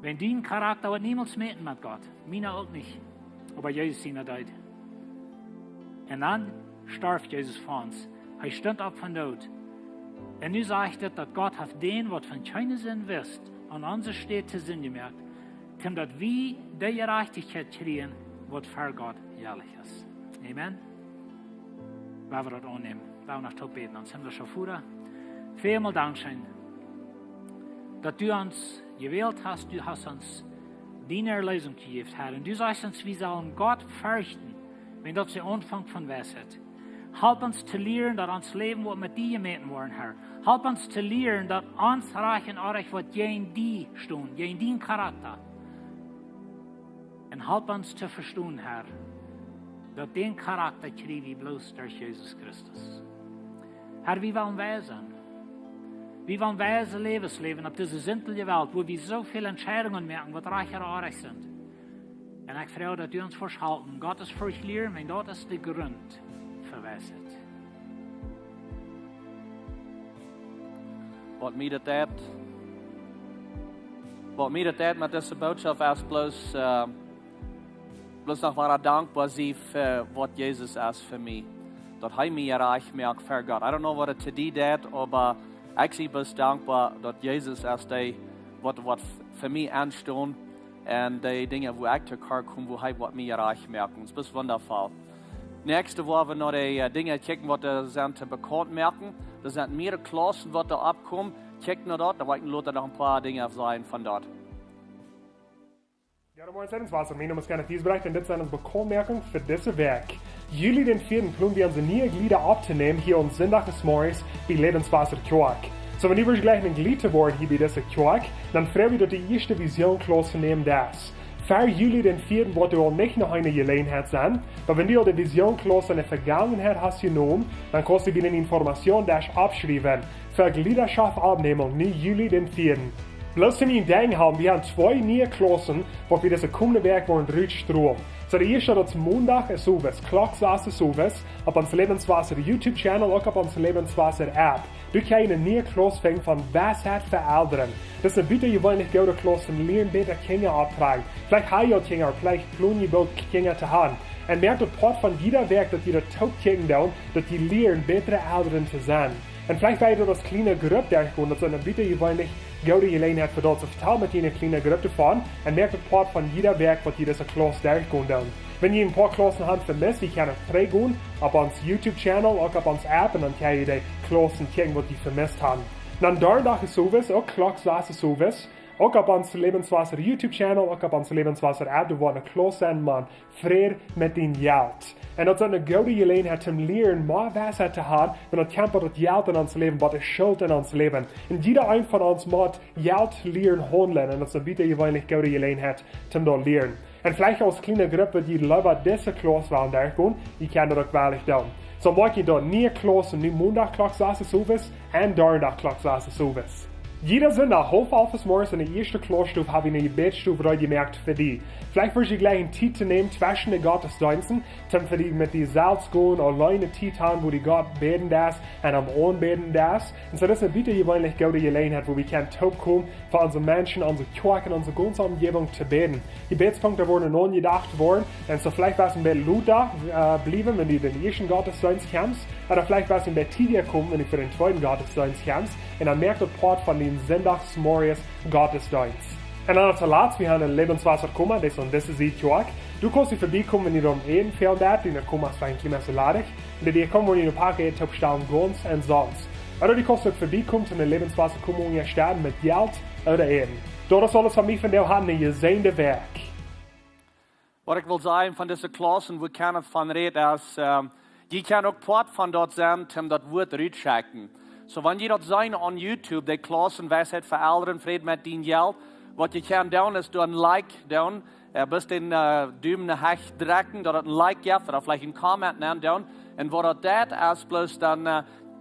Wan dien Charakta woat niemols mäten met Gott, miena uk nich, oba Jesus siena deed. Un dan storf Jesus fa ons. Hee stunt opp von doot. Un nu sajcht et, daut Gott haft dän, waut von kjeene Sind wist, aun onse Städ to Sind jemoakt, om daut wie de Jerajchtichkjeit kjrieen, waut ver Gott jerecht es. Amen. Woa wie daut aunnämen? Woa wie noch toop bäden? Ons himmlischa Voda, välmol dankscheen, daut du ons jewält hast, du hast ons diene Erlösunk jejäft, Herr. Un du sajchst ons, wie sellen Gott ferchten, wan daut de Aunfank von Weisheit. Halp ons to lieren, daut ons Läwen woat met die jemäten woaren, Herr. Halp ons to lieren, daut ons Rajcht un Orrajcht woat jäajen die stonen, jäajen dien Charakta. Un halp ons to vestonen, Herr, daut dän Charakta kjrie wie bloos derch Jesus Christus. Herr, wie wellen weise sennen. Wie wellen weise Läwes läwen opp dise sintliche Welt, wua wie soo väl Entscheidungen moaken, waut rajcht ooda orrajcht sent. Un ekj froag, daut du ons woascht halpen, Gott es fa ons lieren, wan daut es de Grunt fa Weisheit. Waut mie daut deit, waut mie daut deit met dise Bootschoft es bloos, äh, bloos noch wada dankboa sennen fa waut Jesus es fa mie. Daut hee mie rajcht moakt ver Gott. I don't know waut et to die deit, oba ekj sie bloos dankboa, daut Jesus es dee, waut, waut f-, fa mie aunstunt. Un de Dinja, wua ekj to kort kom, wua hee woat mie rajcht moaken. Daut es wundaboa. Näakjste woa wie no de, äh, Dinja kjikjen, waut doa sent to bekaunt moaken. Doa sent mearere Klaussen, waut doa oppkomen. Kjikj no daut, dan woa ekj lota noch een poa Dinja sajen von daut. Jo, moin, Seidenswasser. Mien Nomen es Kenneth Giesbrecht un dit sent onse Bekauntmoakungen fa dise Wäakj. Juli dän vieeden plon wie onse niee Jlieda opptonämen hia aum Sindach zemorjes bie Lebenswasser Kjoakj. Soo, wan du wudst jleichen een Jlied to woaren hia bie dise Kjoakj, dan froag wie daut du de ieeschte Vision Klauss nämen deist. Ver Juli dän vieeden woat doa aul nich noch eene Jeläajenheit sennen, oba wan du aul de Vision Klauss enne Vegangenheit hast jenomen, dan kaust du bie dän Informationsdesk oppschriewen. Fa Jliedschoft oppnämen, nu Juli dän vieeden. Bloos toom en Denkj haben, wie haben twee niee Klaussen, waut wie dise komende Wäakj woaren rutstromen. Soo, de ieeschte, daut es Mondach zemorjes, Klock sas zemorjes, opp ons Lebenswasser YouTube Channel, uk opp ons Lebenswasser App. Du kaust eene niee Klauss finjen von Weisheit fa Elren. Daut es eene butajeweenlich goode Klauss toom lieren bäta Kjinja opptodroagen. Veleicht hast du aul Kjinja, veleicht plon du boolt Kjinja to haben. Un moak daut Poat von jieda Wäakj, daut du daut toop kjikjen deist, daut du lieren bätre Elren to sennen. Un veleicht woascht du daut aus kjliene Grupp derchgonen, daut es eene butajeweenlich goode Jeläajenheit fa daut. Soo, vetal met diene kjliene Grupp doavon un moak daut Poat von jieda Wäakj, waut du dise Klauss derchgonen deist. Wan du een poa Klaussen hast vemist, du kaust trigjgonen opp ons YouTube Channel, uk opp ons App, un dan kaust du de Klaussen kjikjen, waut du vemist hast. Dan Donnadach zemorjes, uk Klock sas zemorjes, uk opp ons Lebenswasser YouTube Channel, uk opp ons Lebenswasser App, doa woat eene Klauss sennen, Maun, Fräd met dien Jelt. Un daut es eene goode Jeläajenheit toom lieren, mea Weisheit to haben, wan et kjemt bat daut Jelt en ons Läwen, bat de Schult en ons Läwen. Un jieda een von ons mott Jelt lieren haundlen, un daut es eene butajeweenlich goode Jeläajenheit toom daut lieren. Un veleicht aus kjliene Grupp, waut du leewa dise Klauss west derchgonen, du kaust daut uk woarlich doonen. Soo moak du daut niee Klaussen, nu Mondach Klock sas zemorjes un Donnadach Klock sas zemorjes. Jieda Sindach haulf alf zemorjes enne ieeschte Klaussstow hab wie eene Jebädsstow reed jemoakt fa die. Veleicht wudst du jleichen Tiet to nämen tweschen de Gottesdeensten, toom fa die met die selfst gonen, auleen Tiet haben, wua du Gott bäden deist un am aunbäden deist. Un soo, daut es eene butajeweenlich goode Jeläajenheit, wua wie kjennen toopkomen, fa onse Menschen, onse Kjoakj un onse gaunze Omjäwunk to bäden. Jebädspunkten woaren aunjedocht woaren. Un soo veleicht west du een bät lota, äh, bliewen, wan du dän ieeschten Gottesdeenst kjemst. Ooda veleicht west du een bät tiedja komen, wan du fa dän tweeden Gottesdeenst kjemst. Un dan moak daut Poat von dän Sindach zemorjes Gottesdeenst. Un dan toolatst, wie haben een Lebenswasser Koma, daut es aun dise Sied Kjoakj. Du kaust hia verbiekomen, wan du doa äten fälen deist, dee Koma es veleicht een kjlien bät ladich. Un dee komen, wan du een poa Kjoakj toopstalen, gaunz ensomst. Ooda du kaust uk verbiekomen, eene Lebenswasser Koma unjastetten met Jelt ooda Äten. Daut es aules von mie vondoag, hab eene jesäajende Wäakj. Waut ekj well sajen von dise Klaussen, wua Kenneth von rät, es, ähm, du kaust uk Poat von daut sennen, toom daut Wuat rutschekjen. Soo, wan du daut seist aun YouTube, de Klaussen Weisheit fa Elren, Fräd met dien Jelt, Waut jie kjennen doonen es doa een Like doonen. Bloos dän Dumen no hecht drekjen, daut daut een Like jeft, ooda veleicht een Comment nenn doonen. Un waut daut deit es bloos dan,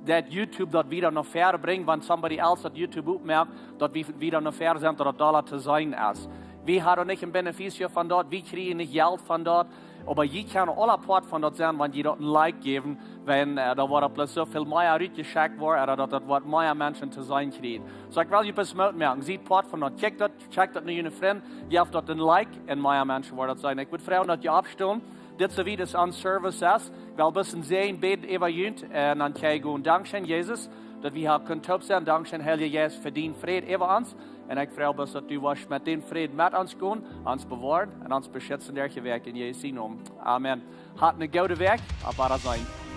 daut YouTube daut wieda no väaren brinjt, wan somebody else daut YouTube opmoakt, daut wie wieda no väaren sent, daut daut dolla to seenen es. Wie haben nich een beneficio von daut, wie kjrieen nich Jelt von daut. Oba jie kjennen aula Poat von daut sennen, wan jie daut een Like jäwen, wan doa woat bloos soo väl mea rutjeschekjt woaren, ooda daut daut woat mea Menschen to seenen kjrieen. Soo ekj well junt bloos Moot moaken, siet Poat von daut, kjikjt daut, schekjt daut no june Frind, jeft daut een Like un mea Menschen woaren daut seenen. Ekj wudd froagen daut jie oppstonen. Dit soo wiet es ons Service es. Ekj well bloos een Säajen bäden äwa junt un dan kjenn jie gonen. Dankscheen Jesus, daut wie hia kunnen toop sennen. Dankscheen Heilja Jeist fa dien Fräd äwa ons. Un ekj froag bloos daut du woascht met dän Fräd met ons gonen, ons bewoaren un ons beschitzen derch de Wäakj, en Jesus sien Nomen. Amen. Hat eene goode Wäakj, opp Wadaseenen.